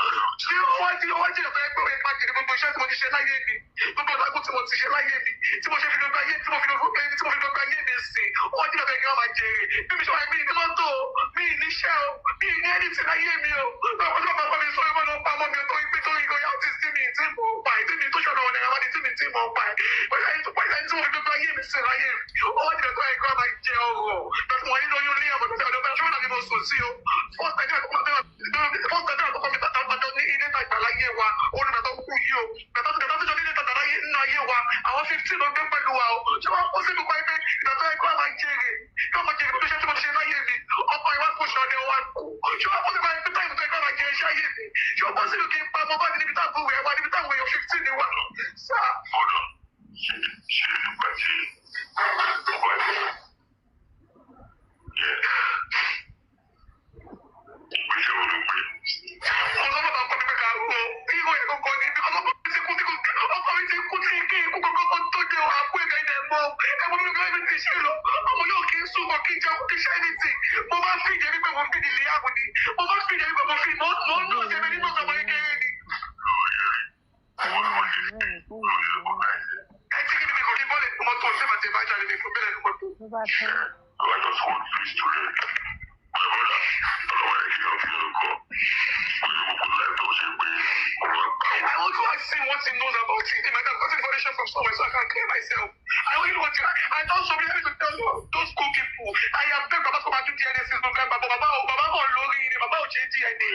Speaker 8: Ṣé ó wá jẹ́ ìtọ́jú ẹ pé ó yẹ ká jèrè gbogbo iṣẹ́ tí mo ti ṣe láyé mi, gbogbo ọ̀làgùn tí mo ti ṣe láyé mi, tí mo ṣe fi gbogbo ayé tí mo fi gbogbo ayé tí mo fi gbogbo ayé mi sìn, ó wá jẹ́ ìtọ́jú ẹ kí wọ́n máa jèrè bí mi ṣe wà? Mí ní mọ́tò mi, ní iṣẹ́ o, mi ní ẹni tí láyé mi o. Báwo ló máa bá mi sọ ìwọ ló pa mọ́ mi tó ìpín tó ìgò yá ti sí mi tí mo pa ẹ̀ tí mi tó ṣọ̀nà ọ̀nà ìrànwọ́ tí mi tí mo pa ẹ̀ bóyá ẹni tó pa ẹni tí mo fi gbogbo ayé mi sìn láyé mi, ó wá jẹ́ ìtọ́jú ẹ kí wọ́n máa jẹ ọ̀rọ̀ láti wọ́n nínú oyún ilé ọmọ tó ọ̀dọ́ bẹ́ẹ̀ ṣọ́nà ni mo sùn sí o. First time àkọ́kọ́ mi tàtà pàjọ ní ilé ìtajà láyé wa, olùgbà tó kú yìí o, gbàtà tó jọ ní ilé ìtajà láyé nínú ayé wa, àwọn 15 ló gbé pẹ̀lú wa o. Ṣé wọ́n kó sínú pa ẹgbẹ́ ìgbà tó ẹgbẹ́ máa jèrè kí wọ́n máa jèrè gbogbo iṣẹ́ tí mo ti ṣe láyé mi? Ọkọ ìwà kò ṣọdẹ wa kú. Ṣé wọ́n kó sínú ẹgbẹ́ táìmù tó ẹgbẹ́ máa jẹ iṣẹ́ ayé mi? Ṣé wọ́n kó sínú kí n pa ọmọ bá mi níbi táàbù rẹ̀ wá níbi táwọn èèyàn 15 ni wà sáà?
Speaker 6: Hold on. Ṣé nípa tí ọba ẹ̀ yẹ ìgbésẹ̀ wo ló gbé?
Speaker 8: Mo sọ fún ọkọ mi pé ká ro irú ẹ̀ kọ́kọ́ ni bí ọkọ mi ti kú tí ọkọ mi ti kú tí kí ikú kọ́kọ́ tó dé o. Àpò ẹ̀ka ilẹ̀ mọ́ ẹ̀mọ́ mi kọ́ mi ti ṣe lọ. Ọmọ yóò kí n sún kọ́ kí n jẹun kí n ṣe anything. Mo máa ń fi ìjẹ́ wípé mo fi ìdílé ààbò ni. Mo máa ń fi ìjẹ́ wípé mo fi mo mo ń nù ọ̀sẹ̀ mi nínú ọ̀sẹ̀ kékeré ni.
Speaker 3: Àwọn máa dùn náà rẹ̀ fún ìwọ̀n náà.
Speaker 8: Ẹ tí kí ni mi kò ní bọ́ọ̀lù mọ́tò ṣé màá ti bá jáde mi fún bẹ́ẹ̀ ní mọ́tò.
Speaker 3: Ló bá tán.
Speaker 6: I just want peace to reign. My brother, ọlọ́wọ́ ẹ̀ kí wọ́n fi orúkọ. Kò ní gbogbo láì tó ṣe pé ọmọ àpáwọ̀.
Speaker 8: I want to ask him what he knows about it. He might have gotten information from somewhere so I can clear myself. I only want to. I don't so many to tell you, those school people. I have begged Baba to come and do DNA since November, but Baba, Baba ò lórí ni, Baba ò ṣe DNA.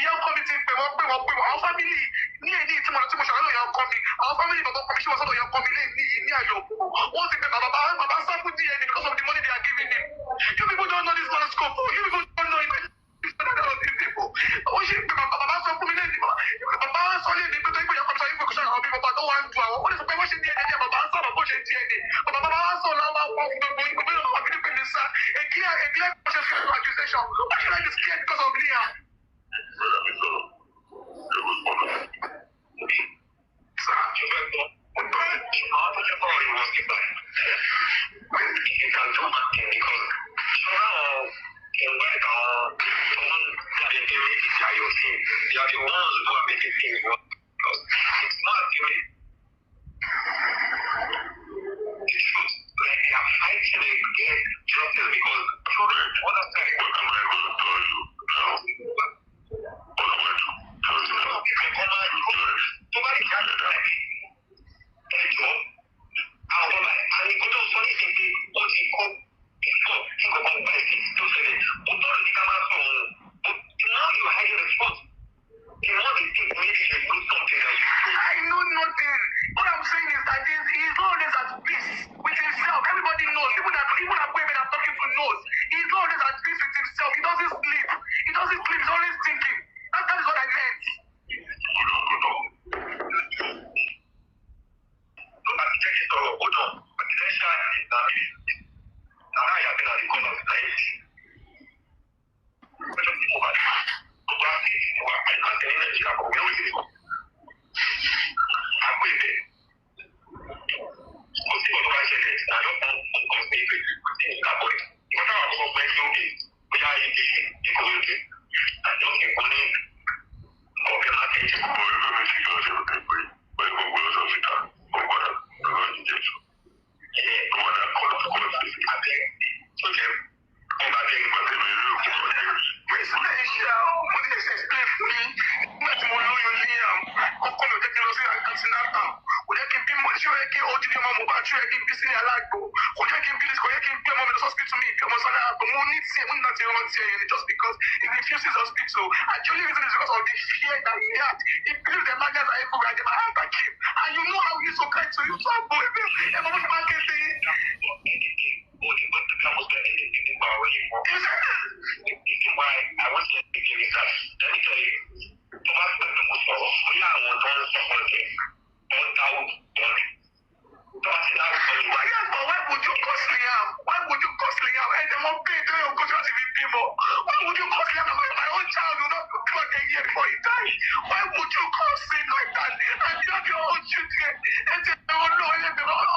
Speaker 8: Ìyá ọkọ mi ti pè wọ́n, pè wọ́n, pè wọ́n. Àwọn family ní èyí tí mo lọ tí mo ṣàlọ́ ìyá ọkọ mi. Àwọn family bàbá ọkọ mi ṣé wọ́n sọ̀rọ̀ ìyá ọkọ mi lé ní yìí ní ayọ̀. Wọ́n ti pè bàbá, bàbá, bàbá sá fún DNA because of the money they are giving him. You people don't know this man's scope. You people don't know it. Ó ṣe pé bàbá, bàbá sọ fún mi lẹ́yìn, bàbá sọ lé ní pé tó ń gbé ọkọ sọ yín pé kò ṣe àwọn bí bàbá tó wà ń du àwọn ó lè sọ pé wọ́n ṣe DNA. Bàbá ń sọ̀rọ̀ bó ṣe DNA. Bàbá, bàbá wá sọ làwọn àwọn fún gbogbo yín gbogbo yín bàbá fi ní pè mí sá èkìlẹ̀ èkìlẹ̀ kò ṣe fún accusation. Why should I be scared because of Liam?
Speaker 6: Brother mi sọ̀rọ̀. Ẹ kò sọ̀rọ̀.
Speaker 8: Sá.
Speaker 6: Àwọn tó jẹ́ bọ́ọ̀lù ìwọ̀n ti bá. You can do one thing because ṣọ́ra àwọn invite àwọn tó ń jáde pé they are your team. They are the ones who are making things work. Because it's not really the truth. Like they are fighting against justice because other side. What am I going to tell you now? What am I to tell you now?
Speaker 8: Tó bá lè jáde ẹjọ́ àwọn ọmọ àní kó tó sọ ní ìsìn pé ó ti kú before kí nǹkan kan bá ẹsẹ̀ tó ṣẹlẹ̀ ó tọrọ ní ká máa sọ òun. But now you are hiding the truth. The more they think, maybe you do something else. I know nothing. What I'm saying is that he's not always at peace with himself. Everybody knows. Even that even that women I'm talking to knows. He's not always at peace with himself. He doesn't sleep. He doesn't sleep. He's always thinking. That is what I meant.
Speaker 6: Hold on, hold on.
Speaker 8: Ló bá ti jẹ́ kí sọ̀rọ̀ ó dàn presidential ìgbàmí nàrà ìyàgbé náà ní kọ́nà láyé. Ọjọ́ tí mo bá dé, gbogbo àti ìwà àìsàn ní Nàìjíríà kò wí lórí ìwà. Àpò ìbẹ̀ kò sí ọ̀dọ́ bá ṣẹlẹ̀ nàjọ́ kan nǹkan sí ibẹ̀ kò sí ìgbàgbọ́ rẹ̀. Wọ́n sábà kọ́kọ́ pẹ́ sí òkè bóyá ibi Ìkòròdú àjọ kìkan ní yẹ kí n bí sílẹ̀ alágbo, kò yẹ kí n bí, kò yẹ kí n gbé ọmọ mi lọ hospital, mi ìbí ọmọ sọ́dọ̀ àgbo. Mo ní tiẹ̀, mo ní láti rántí ẹ̀yẹ ni just because he refuses hospital. And the only reason is because of the fear that he had. He believes the madness are everywhere and they might attack him. And you know how he's so kind to you, so àgbo ẹ̀ mọ̀ bó ṣe máa ń ké sí i. Why, yes, but why would you curse Liam? Why would you curse Liam? And the mom paid you go to the people. Why would you curse Liam? My own child will not clock a year before he died. Why would you curse him like that? And you have your own children. And say, oh no, I am the other.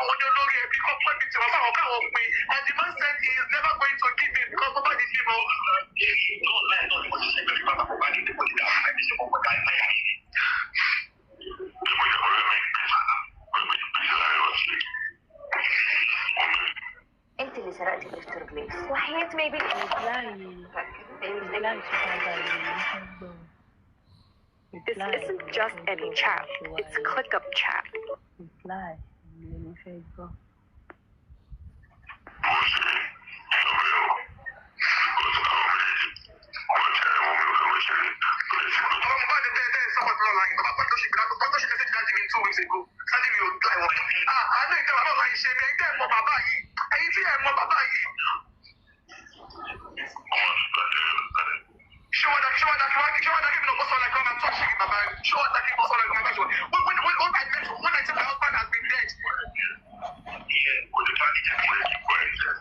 Speaker 8: Àwọn ní olórí ẹbí kọ́ pẹ́ mi tí wọ́n fáwọn káwọn pé, and the man said he is never going to give me because nobody give him.
Speaker 9: انت اللي سرقتي الالكتروجليس وحياة ما يبين.
Speaker 3: Reply reply tó bá bá yìí mo fẹ́ gbọ́.
Speaker 10: This
Speaker 3: Reply
Speaker 10: isn't just any chat, it's ClickUp chat.
Speaker 3: Reply lèmi fẹ́ gbọ́.
Speaker 8: Bàbá Mohbad tẹ́ tẹ́ sọ́kọ̀ tó lọ́la yìí, bàbá pàtó ṣe gbà pàtó ṣe message dájú mi 2 weeks ago. Sáájú mi ò láì wọ̀. Ah, àánú ìtẹ́ bàbá ọ̀la yìí ṣe mí, ẹ̀yin tẹ́ ẹ̀ mọ bàbá yìí, ẹ̀yin tí ẹ̀ mọ bàbá yìí. Ṣé wọ́n dá, ṣé wọ́n dá kí wọ́n, ṣé wọ́n dá kí mi lọ bọ́ sọ́la kí wọ́n máa tọ́ àṣírí bàbá yìí? Ṣé wọ́n dá kí n bọ́ sọ́la kí wọ́n máa tọ́ àṣírí? When I met, when I said my husband has been dead,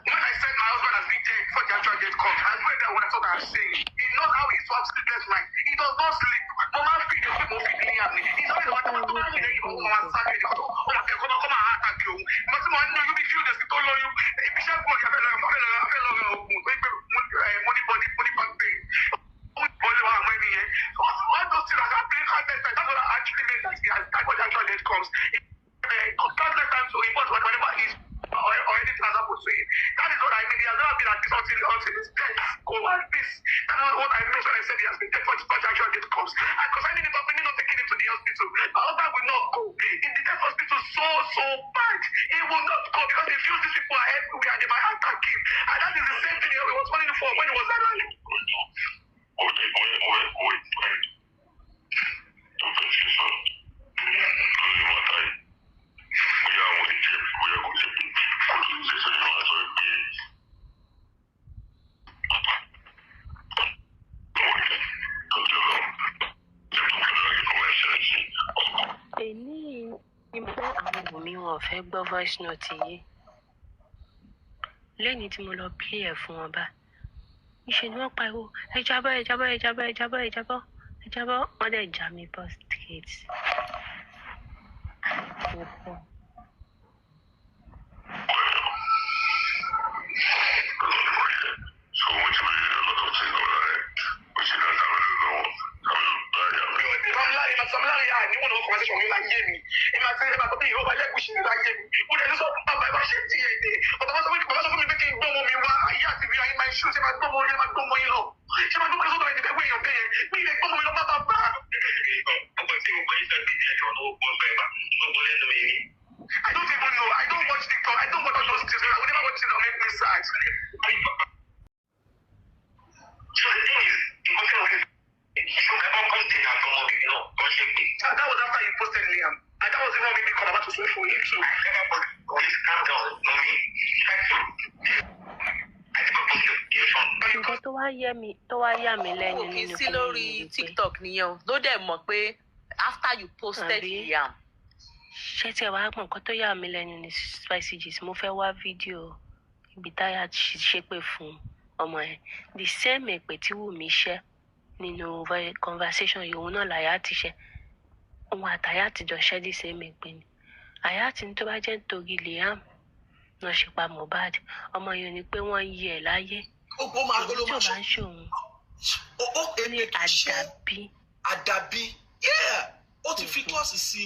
Speaker 8: when I said my husband has been dead before the actual death comes, I swear that when I saw that I'm saying, he knows how he swaps sleepless night. He does not sleep. Mo máa ń fi ìdè pé mo fi ìdílé àmì. He's always the one tó máa ń rìn lẹ́yìn òun, máa sáré ní ọdún. Ó máa fẹ́ kọ́ máa kọ́ máa àtàkì òun. Mo ti máa ń ní oyún bí few days tó lóyún. Ibi iṣẹ́ gbọ́dọ̀ afẹ́ lọ afẹ́ lọ afẹ́ lọ ra oògùn tó ń pè mo ní body, mo ní back pain. Ó ń bọ́ lé wa àwọn ènìyàn. All those things are happening at that time. That's what I actually meant that he has died when the actual death comes. Countless times to report whatever is or anything has happened to him. That is what I mean. He has never been at this until his death. Go and this. That is what I meant when I said he has been dead for the actual death comes. And concerning the family not taking him to the hospital, my husband will not go. In the death hospital, so, so bad. He will not go because he feels these people are everywhere and they might attack him. And that is the same thing he was running for when he was alive.
Speaker 3: Èní ni mo fẹ́ àwọn Wùmí, wọn ò fẹ́ gbọ́ voice note yìí. Lẹ́ni tí mo lọ play ẹ̀ fún wọn bá, níṣẹ́ ni wọ́n pariwo, "Ẹ jábọ́, ẹ jábọ́, ẹ jábọ́, ẹ jábọ́, ẹ jábọ́, ẹ jábọ́." Wọ́n dẹ̀ já mi bọ́ straight. Mo bọ̀.
Speaker 8: Sam Larry, ah, ní wọn lọ conversation mi láyé mi. Ẹ máa tẹ́lẹ̀ máa tọ́ bí ìrọ̀bà lẹ́gùsì ní láyé mi. Mo lè sọ fún bàbá ẹ bá ṣe ti ẹ̀ dé. Ọ̀tọ̀ bá sọ fún bàbá sọ fún mi pé kí n gbọ́mọ mi wá ayé àti bí ayé máa ń ṣú, ṣé máa gbọ́mọ yín, máa gbọ́mọ yín lọ. Ṣé máa gbọ́mọ sọ́dọ̀ ẹni pẹ̀lú èèyàn bẹ́yẹn? Mi lè gbọ́mọ mi lọ bá bàbá. I don't even know. I don't watch TikTok. I don't watch all those things. I will never watch it that make me sad.
Speaker 6: So the thing is,
Speaker 8: That was after you posted Liam. And that was even me come about to swear for him too.
Speaker 3: Nǹkan tó wá yẹ mi, tó wá yà mí lẹ́nu
Speaker 1: Kò kí
Speaker 3: nínú
Speaker 1: sí
Speaker 3: kinní
Speaker 1: lórí
Speaker 3: yìí ni pé
Speaker 1: TikTok nìyẹn o, ló dẹ̀ mọ̀ pé after you posted
Speaker 3: Àbí?
Speaker 1: Liam.
Speaker 3: Ṣé tí ẹ wàá mọ nǹkan tó yà mí lẹ́nu ní Spicy Gist, mo fẹ́ wá fídíò ibi táyà ṣépè fún ọmọ yẹn, the same èpè tí Wùmí ṣẹ́ nínú conversation yìí, òun náà làyà ti ṣe, òun àtàyà ti jọ ṣẹ́ the same èpè ni. Àyà ti ní tó bá jẹ́ nítorí Liam Náà ṣe pa Mohbad, ọmọ yẹn ni pé wọ́n yí ẹ̀ láyé.
Speaker 2: Ó máa
Speaker 3: Èyí
Speaker 2: ló
Speaker 3: tí
Speaker 2: máa
Speaker 3: ò
Speaker 2: ṣe
Speaker 3: bá ń ṣòun
Speaker 2: ó
Speaker 3: ní
Speaker 2: èpè tó ṣe
Speaker 3: àdàbí.
Speaker 2: Àdàbí, yeah, ó ti fi klọ́ọ̀sì sí i.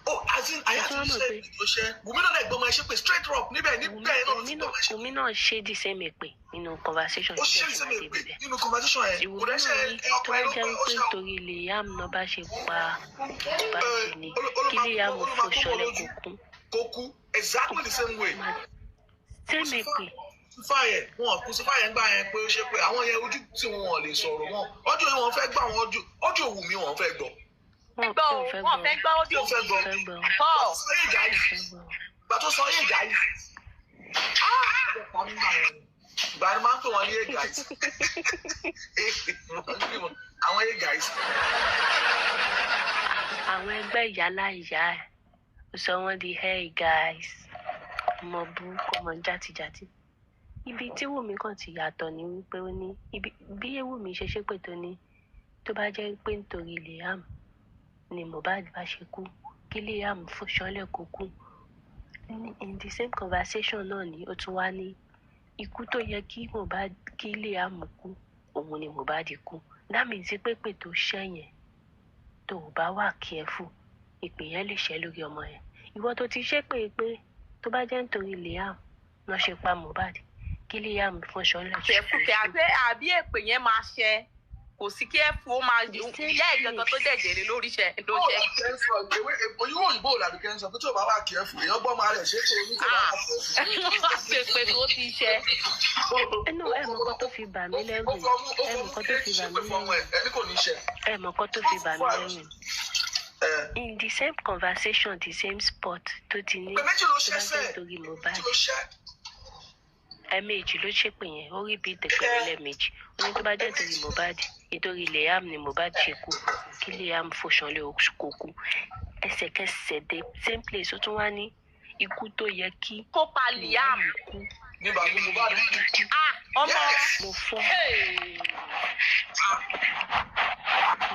Speaker 2: Ó as in àyà
Speaker 3: Ẹ
Speaker 2: ti
Speaker 3: tún wá mọ̀
Speaker 2: ṣe
Speaker 3: pé
Speaker 2: èpè tó ṣe. Wùmí náà dẹ̀ gbọ́mọ ẹ ṣe pé straight up níbẹ̀
Speaker 3: Wùmí
Speaker 2: níbẹ̀ náà ló ti
Speaker 3: Wùmí náà
Speaker 2: gbọ́mọ ẹ ṣe.
Speaker 3: Wùmí náà ṣe the same èpè nínú conversation
Speaker 2: Ó
Speaker 3: tó
Speaker 2: ṣe
Speaker 3: dẹ̀ fi
Speaker 2: same
Speaker 3: wá
Speaker 2: èpè
Speaker 3: débi bẹ̀.
Speaker 2: nínú conversation yẹn. Kò
Speaker 3: Wùmí
Speaker 2: dẹ̀ ṣe
Speaker 3: náà ní
Speaker 2: ẹ
Speaker 3: tó
Speaker 2: ọkọ ẹ
Speaker 3: bá
Speaker 2: ló
Speaker 3: jẹ́
Speaker 2: pé ó
Speaker 3: wípé
Speaker 2: ṣe
Speaker 3: torí Liam náà bá ṣe pa Mohbad
Speaker 2: ẹ
Speaker 3: ni,
Speaker 2: ó ló
Speaker 3: kí
Speaker 2: máa
Speaker 3: Liam
Speaker 2: ó ló máa
Speaker 3: fò
Speaker 2: kó mọ́
Speaker 3: ṣọlẹ̀
Speaker 2: lójú
Speaker 3: kó kú.
Speaker 2: kó kú exactly the same way.
Speaker 3: Same èpè.
Speaker 2: Crucify ẹ, wọn crucify ẹ ń gbà yẹn pé ó ṣe pé àwọn yẹn ojú tí wọn ò lè sọ̀rọ̀ wọn ọjọ́ yìí wọn fẹ́ gbọ́ àwọn ọjọ́ ọjọ́ òwú mi wọn fẹ́ gbọ́.
Speaker 3: Wọn
Speaker 1: Gbọ́ o,
Speaker 3: ò fẹ́
Speaker 1: wọn
Speaker 3: gbọ́
Speaker 1: fẹ́ gbọ́ audio.
Speaker 2: Wọn fẹ́ gbọ́.
Speaker 3: Fẹ́ gbọ́.
Speaker 1: Paul.
Speaker 2: Sọ yé ìjà yìí.
Speaker 3: Fẹ́ gbọ́.
Speaker 2: Gbà tó sọ yé ìjà yìí. Gbà ni máa ń pè wọn ní yé guys. Àwọn yé guys.
Speaker 3: Àwọn ẹgbẹ́ ìyálà ìyá ẹ̀ ó sọ wọ́n di hey guys, ọmọ burúkú, ọmọ játijàti. Ibi tí Wùmí kàn ti yàtọ̀ ni wípé ó ní ibi bí Wùmí ṣe ṣépè tó ní tó bá jẹ́ pé nítorí Liam ni Mohbad bá ṣe kú, kí Liam fò ṣánlẹ̀ kó kú. In the same conversation náà ni ó tún wá ní ikú tó yẹ kí Mohbad, kí Liam kú, òun ni Mohbad kú. That means pé pé tó ṣẹ́ yẹn, tó o bá wà careful, ìpè yẹn lè ṣẹ́ lórí ọmọ yẹn. Ìwọ tó ti ṣépè pé tó bá jẹ́ nítorí Liam lọ́ ṣe pa Mohbad, kí Liam fún ṣọlẹ̀.
Speaker 1: Kẹfùkẹ àbí àbí èpè yẹn máa ṣẹ, kò sí kí ẹ fún ó máa
Speaker 3: The same
Speaker 1: ìyá ẹ gangan tó
Speaker 3: place.
Speaker 1: dẹ̀jẹ̀rẹ̀ lórí iṣẹ́ ló ṣẹ.
Speaker 2: Oyún òyìnbó làbí kẹ́ ń sọ pé tí ò bá wà careful, èèyàn gbọ́ máa rẹ̀ ṣé kò ní kò bá wà careful.
Speaker 1: Ṣe pé tó ti ṣẹ.
Speaker 3: Ẹnu ẹ mọ nǹkan tó fi bà mí lẹ́rù.
Speaker 2: Ó fi ọmú ó
Speaker 3: Ẹ
Speaker 2: fi
Speaker 3: mọ
Speaker 2: ọmú
Speaker 3: nǹkan tó fi bà
Speaker 2: ṣépè
Speaker 3: mí
Speaker 2: fún ọmọ
Speaker 3: lẹ́rù.
Speaker 2: ẹ, ẹni kò ní ṣe.
Speaker 3: Ẹ mọ nǹkan tó fi bà mí lẹ́rù. In the same conversation, the same spot tó ti ní
Speaker 2: Pé méjì ló
Speaker 3: tó
Speaker 2: ṣẹ́
Speaker 3: bá jẹ́
Speaker 2: sẹ́ẹ̀.
Speaker 3: nítorí Mohbad,
Speaker 2: Méjì ló ṣẹ́.
Speaker 3: ẹ̀ẹ̀mejì ló ṣépè yẹn, ó rí bíi tẹ̀pẹ̀rẹ̀ lẹ́ẹ̀mejì. Ó ní tó bá jẹ́ nítorí Mohbad, nítorí Liam ni Mohbad ṣe kú, kí Liam fò ṣánlẹ̀ kó kú. Ẹsẹ̀kẹsẹ̀ dé same place, ó tún wá ní ikú tó yẹ kí
Speaker 1: Kó pa Liam.
Speaker 3: kú.
Speaker 2: Ní bàbá Mohbad kú.
Speaker 1: Ah, ọmọ.
Speaker 2: Yes.
Speaker 3: Mo fọ́.
Speaker 1: Hey.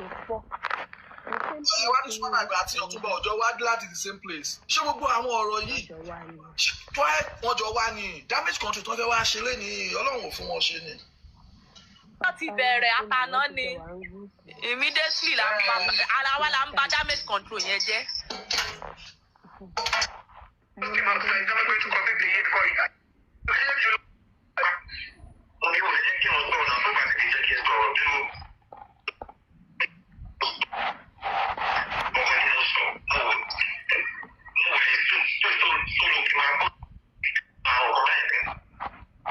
Speaker 3: Mo fọ́.
Speaker 2: Ṣé wá ní Sọ́nà àgbà àti Ọ̀túnba Ọjọ́ wá láti the same place? Ṣé gbogbo àwọn ọ̀rọ̀ yìí
Speaker 3: Ọjọ́ wa ni.
Speaker 2: tó ẹ wọ́n jọ wá ní damage control tó ń fẹ́ wá ṣe lénìí, Ọlọ́run ò fún wọn ṣe ni.
Speaker 1: Wọ́n ti bẹ̀rẹ̀ àtàná ni immediately là ń ba ara wa, là ń ba damage control yẹn jẹ́.
Speaker 6: Mo ní wọ́n jẹ́ kí wọ́n sọ̀rọ̀ náà tó bá ti jẹ́ kí n sọ̀rọ̀ bí mo. Ọkọ ni mo sọ, mo lè tó tó tó tó lò kí máa kó àwọn ọ̀rọ̀ báyìí ní.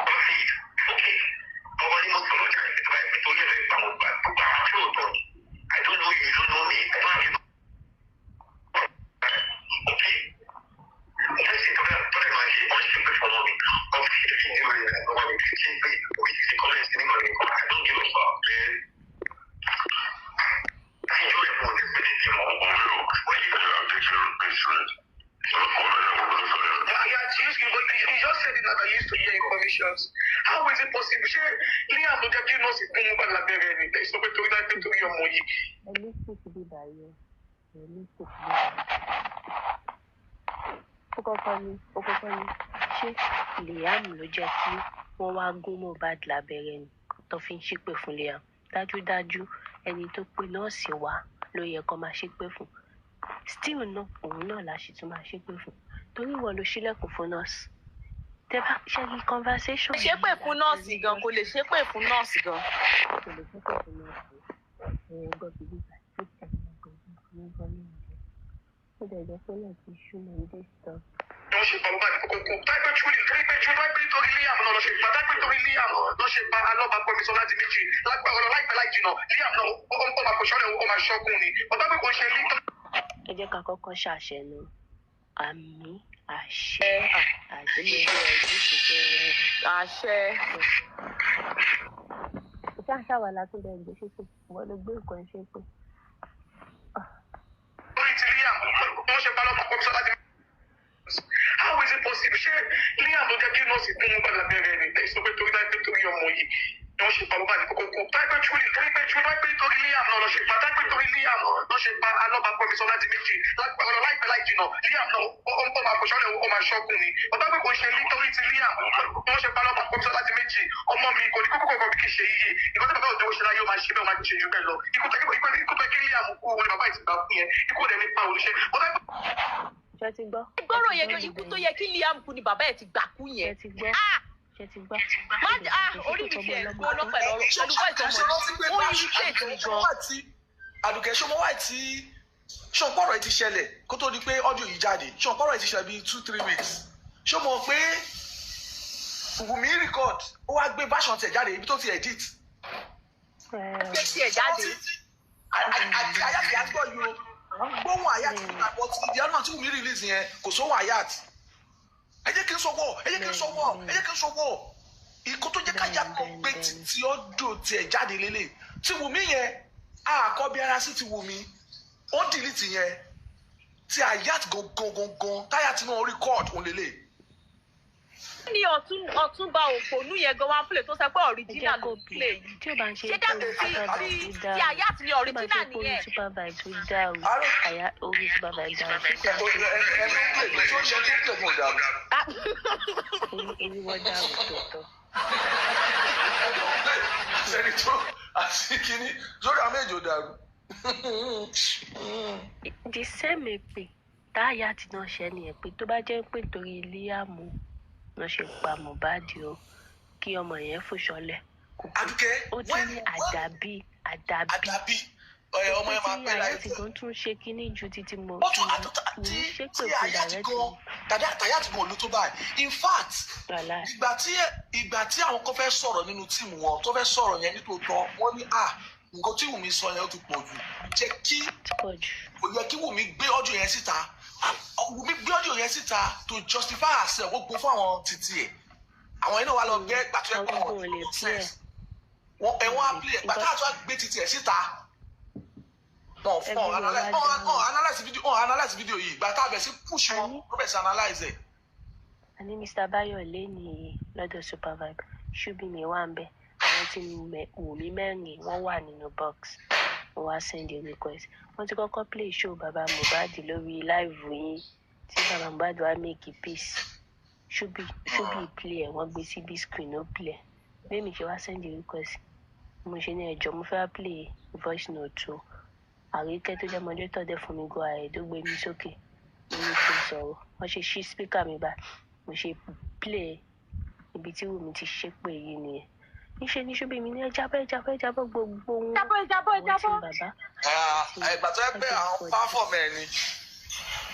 Speaker 6: Wọ́n fi ok, ọkọ ni mo sọ lọ́jà ìpínlẹ̀ ìpínlẹ̀ tó yẹ lẹ́yìn àwọn gbà gbogbo àwọn tí ò tọ̀ ni. I don't know you, you don't know me, I don't have you. Okay. Mo ṣe tọ́lá tọ́lá máa ṣe wọ́n ṣe pé fọmọ mi wọ́n fi ṣe fídíò rẹ̀ ọmọ mi fi ṣe pé oríṣiríṣi kọ́mẹ́ǹtì nígbà mi kọ́. I don't give a fuck, man. Fídíò ẹ̀ mọ̀ ní pé ní ìmọ̀ ọ̀rẹ́ o wọ́n yí pẹ̀lú
Speaker 8: Yeah, yeah, you just said it like I used to hear informations. How is it possible? Ṣé Liam ló jẹ́ kí nọ́ọ̀sì gún Mohbad lábẹ́rẹ́ ni? Ẹ sọ pé torí láì pé torí ọmọ yìí.
Speaker 3: Realistic bí báyìí, realistic bí báyìí. Ó kọ́kọ́ ní ṣé Liam ló jẹ́ kí wọ́n wá gún Mohbad lábẹ́rẹ́ ni tó fi ń ṣépè fún Liam? Dájúdájú, ẹni tó pe nọ́ọ̀sì wá ló yẹ kó máa ṣépè fún. Still náà, òun náà la ṣì tún máa ṣépè fún, torí ìwọ ló ṣílẹ̀kùn fún nọ́ọ̀sì. Tẹ bá ṣe rí conversation
Speaker 1: Ṣépè fún nọ́ọ̀sì gan, kò lè ṣépè fún nọ́ọ̀sì gan.
Speaker 3: Kò lè ṣépè fún nọ́ọ̀sì. Ẹ̀yìn gbọ́ bí bíbá tí ẹ̀yìn gbọ́ bí gbọ́ ní ìjẹ́. Ó dẹ̀ jẹ́ pé náà ti ṣú mọ́ ní disturb.
Speaker 8: Wọ́n ṣe pa Mohbad kókó kú. Táìpẹ́ truly, táìpẹ́ truly, táìpẹ́ torí Liam náà lọ ṣe pa, táìpẹ́ torí Liam lọ ṣe pa alọ́ba pọ̀mísọ́ láti méjì. Lágbára ọ̀rọ̀ láìpẹ́ láì jìnà, Liam náà ó máa kò ṣọ́lẹ̀, ó máa ṣọ́kùn ni. Ọ̀tá pé kò ń ṣe Liam.
Speaker 3: Ẹ jẹ́ ká kọ́kọ́ ṣàṣẹ nu àmì àṣẹ àṣẹ.
Speaker 1: Àṣẹ.
Speaker 3: Ìṣe àṣàwà látúndẹ̀ ẹgbẹ́ ṣépè, ìwọ ló gbé nǹkan ṣépè.
Speaker 8: Torí ti Liam, wọ́n ṣe pa alọ́ba pọ̀mísọ́ láti. How is it possible? Ṣé Liam ló jẹ́ kí nọ́ọ̀sì gún Mohbad lábẹ́rẹ́ ni? Ẹ sọ pé torí láìpẹ́ torí ọmọ yìí ni wọ́n ṣe pa Mohbad kókó kú. Táìpẹ́ truly, táìpẹ́ truly, táìpẹ́ torí Liam náà lọ ṣe pa, táìpẹ́ torí Torí Liam ló ṣe pa Alọ́ba Promise Ọládìméjì lágbára láìpẹ́ láì jìnà. Liam náà ó máa fòṣọ́lẹ̀, ó máa ṣọ́kùn ni. Bàbá pé kò ń ṣe nítorí ti Liam wọ́n ṣe pa Alọ́ba Promise Ọládìméjì. Ọmọ mi kò ní kókó kọ̀ọ̀kan bí kì í ṣe iye. Ìkọ́ tí bàbá òjò ṣe láyé, ó máa ṣe bẹ́ẹ̀, ó máa ṣe jù bẹ́ẹ̀ lọ. Ikú tó kí Liam kú òun ni bàbá ìtìgbà kú yẹn. Ikú òde nípa òun ṣe. Bàbá
Speaker 3: Ṣé ti gbọ́?
Speaker 1: Gbọ́rọ̀ yẹn gan, ikú tó yẹ kí Liam kú ni bàbá ẹ̀ ti gbà kú
Speaker 3: Ṣé
Speaker 1: yẹn.
Speaker 3: ti gbọ́?
Speaker 1: Ah!
Speaker 3: Ṣé ti gbọ́?
Speaker 1: Má ah, orí mi ti ẹ̀ gbóná pẹ̀lú ọ̀rọ̀, pẹ̀lú voice ọmọ yìí. Ó irritate mi gan.
Speaker 2: Àdùkẹ́, ṣọmọ wáì tí ṣọpọ̀rọ̀ yìí ti ṣẹlẹ̀ kó tó di pé audio yìí jáde? Ṣọpọ̀rọ̀ yìí ti ṣẹlẹ̀ bíi 2-3 weeks. Ṣó mọ̀ pé Wùmí record, ó wá gbé version tiẹ̀ jáde, ibi tó ti edit
Speaker 1: Gbé tiẹ̀ jáde.
Speaker 2: Àti Ayat yà gbọ́ yìí o, gbóhùn Ayat nígbà, but ìdí ọ̀nà tí Wùmí release yẹn, kò sóhùn Ayat. Ẹ jẹ́ kí n sọ̀wọ́, ẹ jẹ́ kí n sọ̀wọ́, ẹ jẹ́ kí n sọ̀wọ́. Ikú tó jẹ́ ká yàtọ̀ pé títí ọdún tiẹ̀ jáde lélẹ̀ tí Wùmí yẹn, àkọ́bí ara sí ti Wùmí, ó delete yẹn. Tí Ayat gangan gangan táyà tí náà record òun lélẹ̀.
Speaker 1: Ní ọ̀túnba òpònú yẹn gan wá ń play, tó sọ pé
Speaker 3: Ẹ jẹ́
Speaker 1: original
Speaker 3: kó
Speaker 1: ló ń
Speaker 3: play.
Speaker 1: play yìí.
Speaker 3: Tí ò bá ń ṣe
Speaker 1: Ṣé
Speaker 3: pé
Speaker 1: dáàbò
Speaker 3: orí
Speaker 1: tí
Speaker 3: super
Speaker 1: tí
Speaker 3: vibe
Speaker 1: tí
Speaker 3: dá o.
Speaker 1: Ayat ní
Speaker 3: Tí ò bá ń ṣe
Speaker 1: original
Speaker 3: pé orí
Speaker 1: nìyẹn?
Speaker 3: super vibe tó dá o. Àyà orí super vibe dá o. Ṣé kò
Speaker 2: Ẹni tó ń play, tó ń ṣe, tó ń play fún ọ̀dà.
Speaker 1: Ah,
Speaker 3: orí wọn dá o tòótọ́?
Speaker 2: Ẹni tó àti kínní sórí àwọn méjì ò dàrú.
Speaker 3: The same èpè táyà tí náà ṣe nìyẹn, pé tó bá jẹ́ pé torí Liam ló ṣe pa Mohbad o, kí ọmọ yẹn fò ṣọlẹ̀ kò kú.
Speaker 2: Àdùkẹ́,
Speaker 3: Ó tún ní àdàbí àdàbí
Speaker 2: àdàbí ẹ, ọmọ
Speaker 3: pé
Speaker 2: ẹ máa
Speaker 3: tí
Speaker 2: pẹ́ láyé.
Speaker 3: Ayat gan tún ṣe kínní ju títí mo
Speaker 2: Ó tún àtúntà
Speaker 3: ní
Speaker 2: tí
Speaker 3: ṣépè
Speaker 2: tí
Speaker 3: fún
Speaker 2: Ayat
Speaker 3: direct.
Speaker 2: gan dàdá Ayat gan ló tó báyìí. In fact,
Speaker 3: Wàhálà.
Speaker 2: ìgbà tí àwọn kan fẹ́ sọ̀rọ̀ nínú team wọn, tó fẹ́ sọ̀rọ̀ yẹn nítòótọ́, wọ́n ní à nǹkan tí Wùmí sọ yẹn, ó ti pọ̀ jù, jẹ́ kí
Speaker 3: Ti pọ̀ jù.
Speaker 2: kò yẹ kí Wùmí gbé audio yẹn síta. Wùmí gbé audio yẹn síta to justify herself. Ó gbó fún àwọn títí ẹ̀, àwọn yẹn náà wà lọ gbé gbàtú ẹ̀
Speaker 3: Àwọn
Speaker 2: pọ̀
Speaker 3: kan ò lè play ẹ̀.
Speaker 2: Wọn ẹ̀ wọ́n á play ẹ̀ gbàtú àti wọ́n gbé títí ẹ̀ síta, wọn fún ọ
Speaker 3: Ẹbí
Speaker 2: analyse
Speaker 3: wọn wá
Speaker 2: wọn analyse video, wọn analyse video yìí. Gbàtà bẹ̀ sí push wọn, wọ́n bẹ̀ sí analyse ẹ̀.
Speaker 3: Àní Mr Bayo lẹ́nìí lọ́dọ̀ super vibe, ṣùbí mi wà ń bẹ̀, àwọn tí Wùmí mẹ́rin wọ́n wà nínú box. Wọ́n wá send a request. Wọ́n ti kọ́kọ́ play show baba Mohbad lórí live yín tí baba Mohbad wá make peace. Ṣùbí ṣùbí play ẹ̀, wọ́n gbé sí big screen, ó play ẹ̀. Bẹ́ẹ̀ mi ṣe wá send a request, mo ṣe ní ẹjọ́, mo fẹ́ wá play voice note o. Àríkẹ́ tó jẹ́ moderator dẹ̀ fún mi go ahead, ó gbé mi sókè, mo ní kí n sọ̀rọ̀. Wọ́n ṣe ṣí speaker mi báyìí, mo ṣe play ibi tí Wùmí ti ṣépè yìí nìyẹn. Níṣẹ́ ní ṣùbí mi ní ẹ jábọ́, ẹ jábọ́, ẹ jábọ́, gbogbo wọn
Speaker 1: Jábọ́, ẹ jábọ́, ẹ
Speaker 3: àwọn tí
Speaker 1: jábọ́.
Speaker 3: bàbá
Speaker 2: Ìgbà tó yẹ pé àwọn pàfọ́ọ̀mù ẹ̀ ni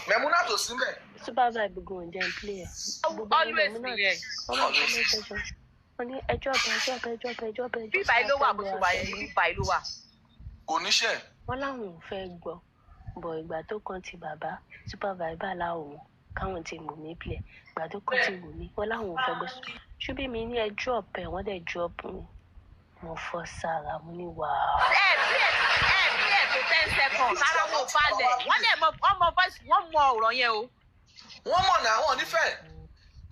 Speaker 2: Mẹ̀múnà tó sílẹ̀.
Speaker 3: Super vibe gan jẹ́ n play ẹ̀. Gbogbo àwọn
Speaker 1: Always
Speaker 3: Mẹ̀múnà
Speaker 1: nìyẹn.
Speaker 3: wọ́n máa comment section, wọ́n ní ẹjọ́ ọ̀bẹ, ẹjọ́ ọ̀bẹ, ẹjọ́ ọ̀bẹ, ẹjọ́ ọ̀bẹ, ẹjọ́
Speaker 1: Bíbá yìí ló wà, bó ṣe wà yẹn, bíbá yìí ló wà.
Speaker 2: Kò níṣẹ́.
Speaker 3: Wọ́n láwọn ò fẹ́ gbọ́ bọ̀. Ìgbà tó kan ti bàbá super vibe aláwọ̀ káwọn ti mú mi play, ìgbà tó kan ti wù mí, wọ́n láwọn ò fẹ́ gbọ́. Ṣùbí mi ní ẹ drop ẹ̀, wọ́n dẹ̀ drop mi. Mo fọ́ sára, mo ní wàá.
Speaker 1: Ẹ play tó 10 seconds, ara wọn ò balẹ̀. Wọ́n dẹ̀ mọ ọmọ voice, wọ́n mọ ọ̀rọ̀ yẹn o.
Speaker 2: Wọ́n mọ̀ náà, wọ́n nífẹ̀ẹ́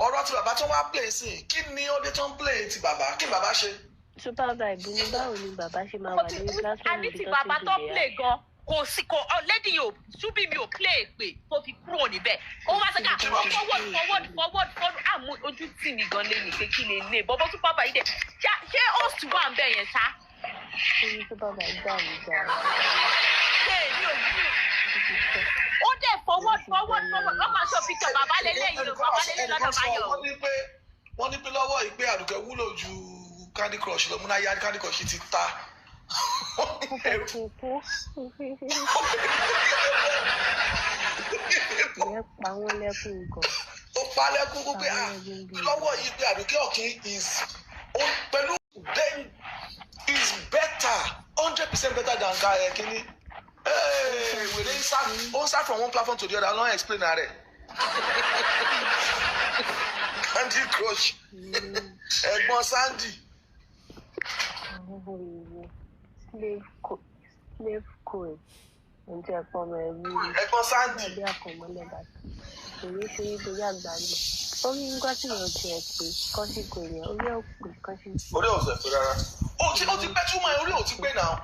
Speaker 2: ọ̀rọ̀ tí bàbá tó wá play sí. Kí ni ó dé tó ń play ti bàbá? Kí ni bàbá ṣe?
Speaker 3: Super vibe ní báwo ni bàbá ṣe máa wà lórí platform
Speaker 1: Àní
Speaker 3: ibi
Speaker 1: tí
Speaker 3: tó
Speaker 1: bàbá
Speaker 3: ti
Speaker 1: tó
Speaker 3: dìde
Speaker 1: play gan, kò sí kò ọ lady yìí ò ṣúbí mi ò play pé tó fi kúrò níbẹ̀. Ó wá sọ́kà forward, forward, forward, forward. Àmú ojú tì mí gan lé ní pé kí lè lè bọ́bọ́ tún pápá yìí dẹ̀ ṣé host wà ń bẹ̀ yẹn ṣá.
Speaker 3: Orí super vibe dà mí dà.
Speaker 1: Ṣé èmi ò ní ó dẹ̀ forward, forward, forward, wọ́n máa sọ picture bàbá lélẹ̀ yìí o, bàbá lélẹ̀ lọ́dọ̀ Báyọ̀.
Speaker 2: Wọ́n ní pé lọ́wọ́ yìí pé Àdùkẹ́ wúlò ju Candy Crush lọ. Múná yá, Candy Crush ti ta.
Speaker 3: Kúkú ìyẹn pa wọ́n lẹ́kùn gan.
Speaker 2: Ó pa lẹ́kún kó pé ah, lọ́wọ́ yìí pé Àdùkẹ́ Ọ̀kín is ó pẹ̀lú then is better, 100% better than guy kínní. Wèrè ń sá, ó ń sá from one platform to the other, lọ́n explain rẹ̀. Candy Crush, ẹ̀gbọ́n Sandy.
Speaker 3: Slave code ǹjẹ́ ẹ̀pọ̀ ọmọ ẹ̀rú ni.
Speaker 2: Ẹ̀gbọ́n Sandy.
Speaker 3: Bí àkànmọ́lẹ̀ bàtà èyí ṣe nítorí àgbáyé orí ń gbọ́ sí ìyẹn tiẹ̀ pé kọ́sìkò yẹn orí ò pé kọ́sìkò.
Speaker 2: Orí ò sẹ̀ pé rárá. Ó ti pẹ́ túmọ̀ ẹ̀, orí ò ti pé náà.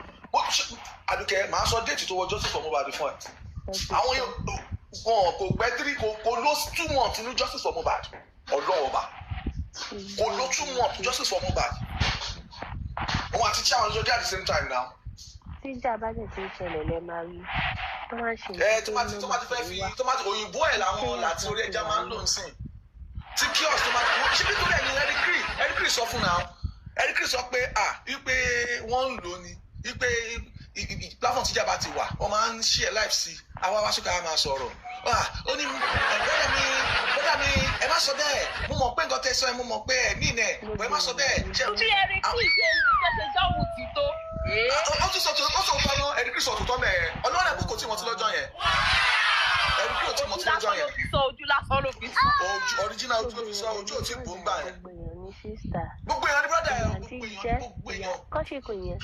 Speaker 2: Àdùkẹ́, màá sọ date tó wọ Justice for Mohbad fún ẹ. Àwọn yóò wọn kò pẹ́ three, kò ló 2 months ní Justice for Mohbad. Ọlọ́wọ́ ọba, kò ló 2 months Justice for Mohbad. Òun àti Chiama ló jọ dé at the same time now.
Speaker 3: Tíjà bá dẹ̀ ti ń ṣẹlẹ̀ lẹ́ máa rí tó máa ń ṣe.
Speaker 2: Ẹ tó bá ti fẹ́ fi tó bá ti òyìnbó ẹ̀ làwọn láti orí ẹja máa ń lò ń sìn tí kiosk tó máa ti ṣe nítorí ẹ̀yìn Eric sọ fún náà. Eric sọ pé à wípé wọ́n ń lò ní wípé platform tíjà bá ti wà, wọ́n máa ń share live sí àwa wá sókè, àwa máa sọ̀rọ̀. Ó ní brother mi, ẹ má sọ bẹ́ẹ̀. Mo mọ̀ pé nǹkan tẹ́ sọ ẹ, mo mọ̀ pé ẹ mí nẹ̀ ẹ má sọ bẹ́ẹ̀.
Speaker 1: Bí Eric ṣe jọ́wọ́ ti tó.
Speaker 2: Ó tún sọ tó, ó sọ tọ́ náà. Eric sọ tó tọ́ mẹ́ẹ̀. Ọlọ́run ẹ̀kú kò tí wọ́n ti lọ́jọ́ yẹn. Eric ò tí wọ́n ti lọ́jọ́ yẹn.
Speaker 1: Ojú lásán ló fi sọ.
Speaker 2: Ojú original, ojú ló fi sọ, ojú ò tí bò ń gbà yẹn.
Speaker 3: Gbogbo èèyàn ní sister.
Speaker 2: Gbogbo èèyàn ní brother ẹ̀.
Speaker 3: Àǹtí
Speaker 2: Gbogbo èèyàn
Speaker 3: jẹ́
Speaker 2: gbogbo
Speaker 3: ìyá
Speaker 2: èèyàn.
Speaker 3: Kọ́ṣíkù yẹn,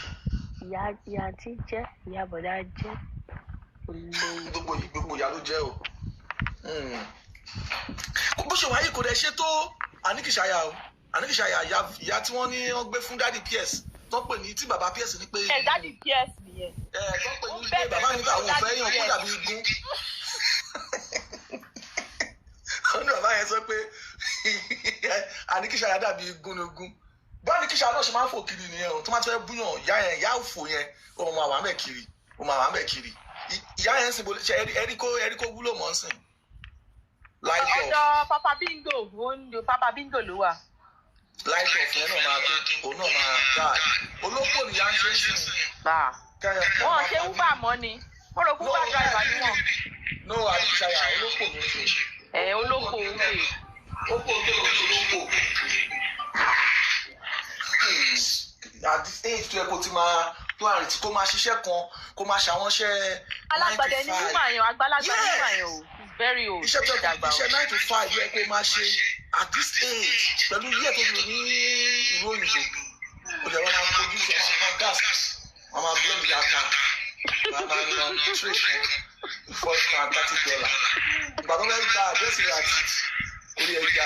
Speaker 3: ìyá ìyá àǹtí jẹ́ ìyá, bọ̀dá jẹ́ olórí.
Speaker 2: Gbogbo ìyá ló jẹ́ o. Bó ṣe wáyé kò dẹ̀ ṣe tó Àníkìṣàyà o. Àníkìṣàyà, ìyá tí wọ́n ní wọ́n gbé fún daddy PS tó ń pè ní tí bàbá PS ní pé
Speaker 1: Ẹ daddy PS nìyẹn.
Speaker 2: Ẹ tó ń pè ní pé bàbá mi àwọn ò fẹ́ yàn kó dàbí igun. Wọ́n ní bàbá yẹn sọ pé Àníkìṣàyà dàbí igúnnugún. Bá Àníkìṣàyà náà ṣe máa ń fò kiri nìyẹn o. Tó máa ti fẹ́ búyàn, ìyá yẹn, ìyá òfò yẹn, ó máa wà mẹ́ kiri, ó máa wà mẹ́ kiri. Ìyá yẹn ń sìn bó ṣe ẹrí kó wúlò mọ́ ń sìn light off.
Speaker 1: Ọ̀dọ̀ Papa Bingo, ó ń lo Papa Bingo ló wà.
Speaker 2: Light off yẹn náà máa tó, òun náà máa dá olópò nìyá ń ṣe ń sìn.
Speaker 1: Wọn ò ṣe Uber mọ́ ni, mo rò pé Uber driver ni wọn.
Speaker 2: No, Àníkìṣàyà olópò ló ń ṣe.
Speaker 1: Ẹ olóko òkè.
Speaker 2: Ó pò tó olópò. At this age tó yẹ kó ti máa plan tí kó máa ṣiṣẹ́ kan, kó máa ṣàwọn iṣẹ́
Speaker 1: Alágbàdẹ ni woman yẹn, àgbàlagbà ni woman yẹn o. He's very old.
Speaker 2: Iṣẹ́ tó yẹ, iṣẹ́ 9 to 5 yẹ kó máa ṣe at this age pẹ̀lú iye tó lò ní ìlú òyìnbó. Ó jẹ́ wọ́n máa fojú sí, wọ́n máa gas, wọ́n máa blend yàtà, wọ́n máa ná tray kan $430. Ìgbà tó fẹ́ gba àdírẹ́sì rẹ̀ àti orí ẹja,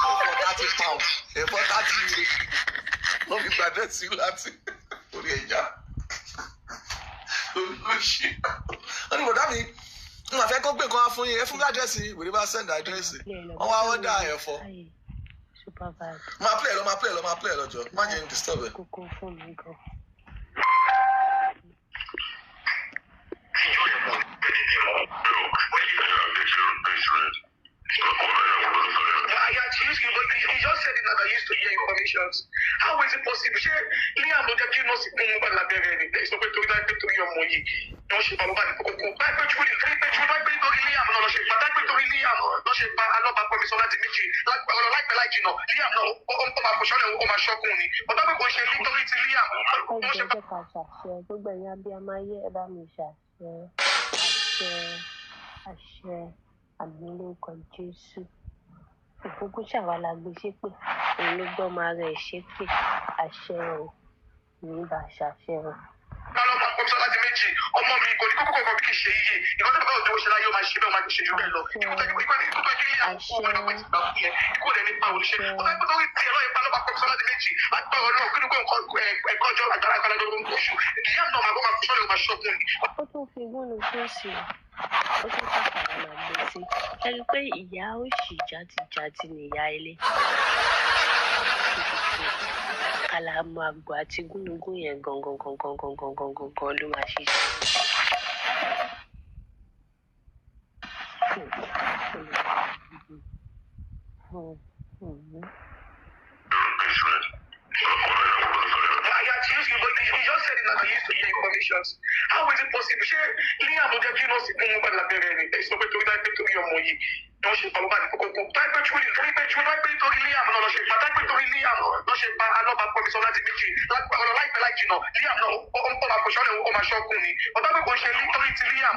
Speaker 2: ẹ̀fọ́ £30, ẹ̀fọ́ €30 wọ́n fi gba àdírẹ́sì láti orí ẹja olóṣì. Wọ́n ní bọ̀dá mi n máa fẹ́ kó gbé nǹkan wá fún yín, ẹ fún mi àdírẹ́sì. Wèrè bá send àdírẹ́sì, wọ́n wá order ẹ̀fọ́.
Speaker 3: Super vibe.
Speaker 2: Máa play lọ, máa play lọ, máa play lọ jọ, má jẹ́ n disturb ẹ.
Speaker 3: Kókó fún mi gan.
Speaker 8: He just said it like I used to hear informations. How is it possible? Ṣé Liam ló jẹ́ kí nọ́ọ̀sì gún Mohbad lábẹ́rẹ́ ni? Ẹ sọ pé torí láìpẹ́ torí ọmọ yìí ni wọ́n ṣe pa Mohbad kókó. Láìpẹ́ tí wọ́n lè láìpẹ́ tí wọ́n láìpẹ́ torí Liam náà lọ ṣe pa, láìpẹ́ torí Liam lọ ṣe pa alọ́ba pọ̀mísọ́ láti méjì ọ̀rọ̀ láìpẹ́ láì jìnà. Liam náà ó máa fòṣọ́lẹ̀, ó máa ṣọ́kùn ni. Bàbá pé kò ń ṣe nítorí ti Liam
Speaker 3: Ẹ
Speaker 8: wọ́n ṣe
Speaker 3: jọ̀ọ́,
Speaker 8: pa.
Speaker 3: jẹ́ ká ṣàṣẹ. Gbogbo ẹ̀yin abiyamọ ayé, ẹ bá mi ṣàṣẹ, àṣẹ, àṣẹ, àmì lórúkọ Jésù. Òkúkú ṣàwà la gbé ṣépè, òun ló gbọ́mọ ara ẹ̀ ṣépè. Àṣẹ o, ní bá ṣàṣẹ o.
Speaker 8: Alọ́ba pọ̀mísọ́ láti méjì ọmọ mi kò ní kókó kankan bí kì í ṣe iye. Ìkọ́ tí bàbá òjò ṣe láyé, ó máa ṣe bẹ́ẹ̀, ó máa ṣe jù bẹ́ẹ̀ lọ. Ikú tó kí Liam kú, wọn lọ́pẹ́ ti gbà fún yẹn. Ikú rẹ̀ nípa òṣìṣẹ́. Ó fẹ́ pé torí tiẹ̀ lọ́yẹ̀ pa lọ́ba pọ̀mísọ́ láti méjì. Lágbára Ọlọ́run kí ni kó nǹkan ẹ̀kọ́ ọjọ́ àgbàrá àgbàrá lọ́dún oṣù. Liam náà máa bọ́ máa fi sọ́lẹ̀, ó máa ṣọ́kùn ni.
Speaker 3: Ó tún fi gúnnu fún sí i, ó tún fàkàrà máa gbé sí ẹ rí i pé ìyá òṣì játijàti nìyá ilé. Kàlàmù àgbò àti gúnugún yẹn gangan gangan gangan gangan gangan ló máa ṣiṣẹ́.
Speaker 8: He just said it like I used to hear informations. How is it possible? Ṣé Liam ló jẹ́ kí nọ́ọ̀sì gún Mohbad lábẹ́rẹ́ ni? Ẹ sọ pé torí láìpẹ́ torí ọmọ yìí ni wọ́n ṣe pa Mohbad kókó. Láìpẹ́ tí wọ́n láìpẹ́ tí wọ́n láìpẹ́ torí Liam náà lọ ṣe pa, láìpẹ́ torí Liam lọ ṣe pa alọ́ba pọ̀mísọ́ láti méjì ọ̀rọ̀ láìpẹ́ láì jìnà. Liam náà ó máa fòṣọ́lẹ̀, ó máa ṣọ́kùn ni. Bàbá pé kò ń ṣe nítorí ti Liam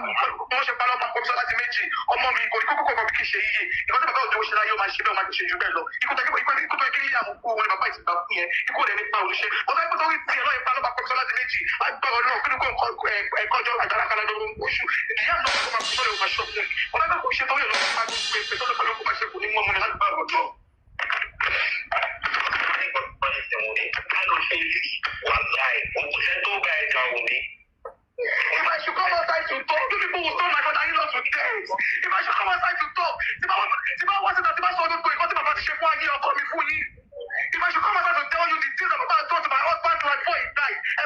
Speaker 8: wọ́n ṣe pa alọ́ba pọ̀mísọ́ láti méjì ọmọ mi kò ní kókó kankan bí kì í ṣe iye. Ìkọ́ tí bàbá òjò ṣe láyé, ó máa ṣe bẹ́ẹ̀, ó máa ṣe jù bẹ́ẹ̀ lọ. Ikú tó kí Liam kú, wọn ni bàbá ìsìnkú fún yẹn. Ikú rẹ̀ nípa òṣìṣẹ́. Bàbá pé torí tiẹ̀ lọ́yẹ̀ pa alọ́ba pọ̀mísọ́ láti méjì lágbára Ọlọ́run kí ni kó nǹkan ẹ̀kọ́ ọjọ́ àgbàrá àgbàrá lọ́dún oṣù. Liam náà ó máa fòṣọ́lẹ̀, ó máa ṣọ́kùn ni. Bàbá pé kò ń ṣe torí ẹ̀ lọ́wọ́ pa gbogbo ìpè tó lọ́pàá ló kó máa ṣe kò ní mú ọmọ ní lágbára Ọlọ́run.
Speaker 6: Wàláì, òkúta tó bá ẹja wò mí.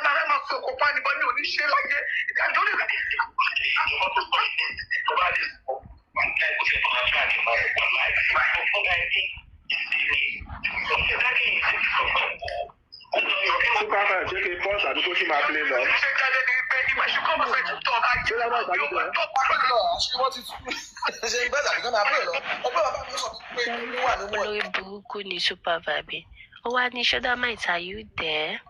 Speaker 8: Ẹ máa sọ kó pa níbọn mi ò ní ṣe láyé. Ìdájọ́ lè
Speaker 5: Super five, ṣé kí n pause àbí kó sì máa play lọ?
Speaker 8: Ṣe jáde ní pé ìgbà ṣùkọ́ ọmọ fẹ́ tó ọba
Speaker 5: Ṣé láwọn ìtàgé tó ẹ?
Speaker 2: Ṣé wọ́n ti tú ṣe ń gbẹ́sà àbí kán máa pè lọ? Ọgbẹ́ bàbá mi sọ pé ó wà nínú ẹ̀.
Speaker 3: Olórí burúkú ni Super Vibe. Ó wá ní, "Shodamite, are you there?"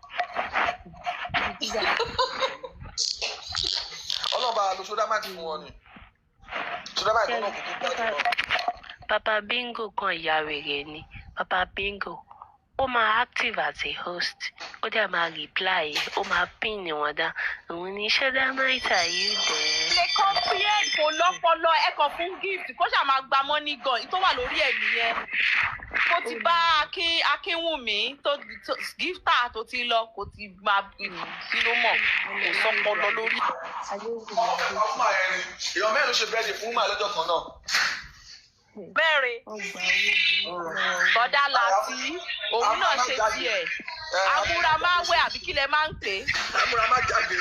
Speaker 2: Ọlọ́ba lo Shodamite fún wọn ni. Shodamite náà kò kú gbájú lọ.
Speaker 3: Papa Bingo kan ìyá wèrè ni. Papa Bingo, ó máa active as a host, ó dẹ̀ máa reply, ó máa pin wọn dá. Òun ní, "Shodamite, are you there?"
Speaker 1: Lè comprehend, kò lọ́pọlọ. Ẹ kàn fún gift kó ṣáà máa gba money gan tó wà lórí ẹ̀ nìyẹn. Kó ti bá Akin Akínwùmí tó gifter tó ti lọ, kò ti máa kí ló mọ̀, kò sọ́pọlọ lórí.
Speaker 2: Ọmọ ẹ̀ ni èèyàn mẹ́rin ṣe bẹ́ẹ̀dì fún màá lọ́jọ́ kan náà.
Speaker 1: Bẹ́ẹ̀rẹ̀ bọ́dá láti òun náà ṣe tiẹ̀, amúramáwẹ̀ àbí kí lẹ máa ń pè é.
Speaker 2: Amúra má jáde.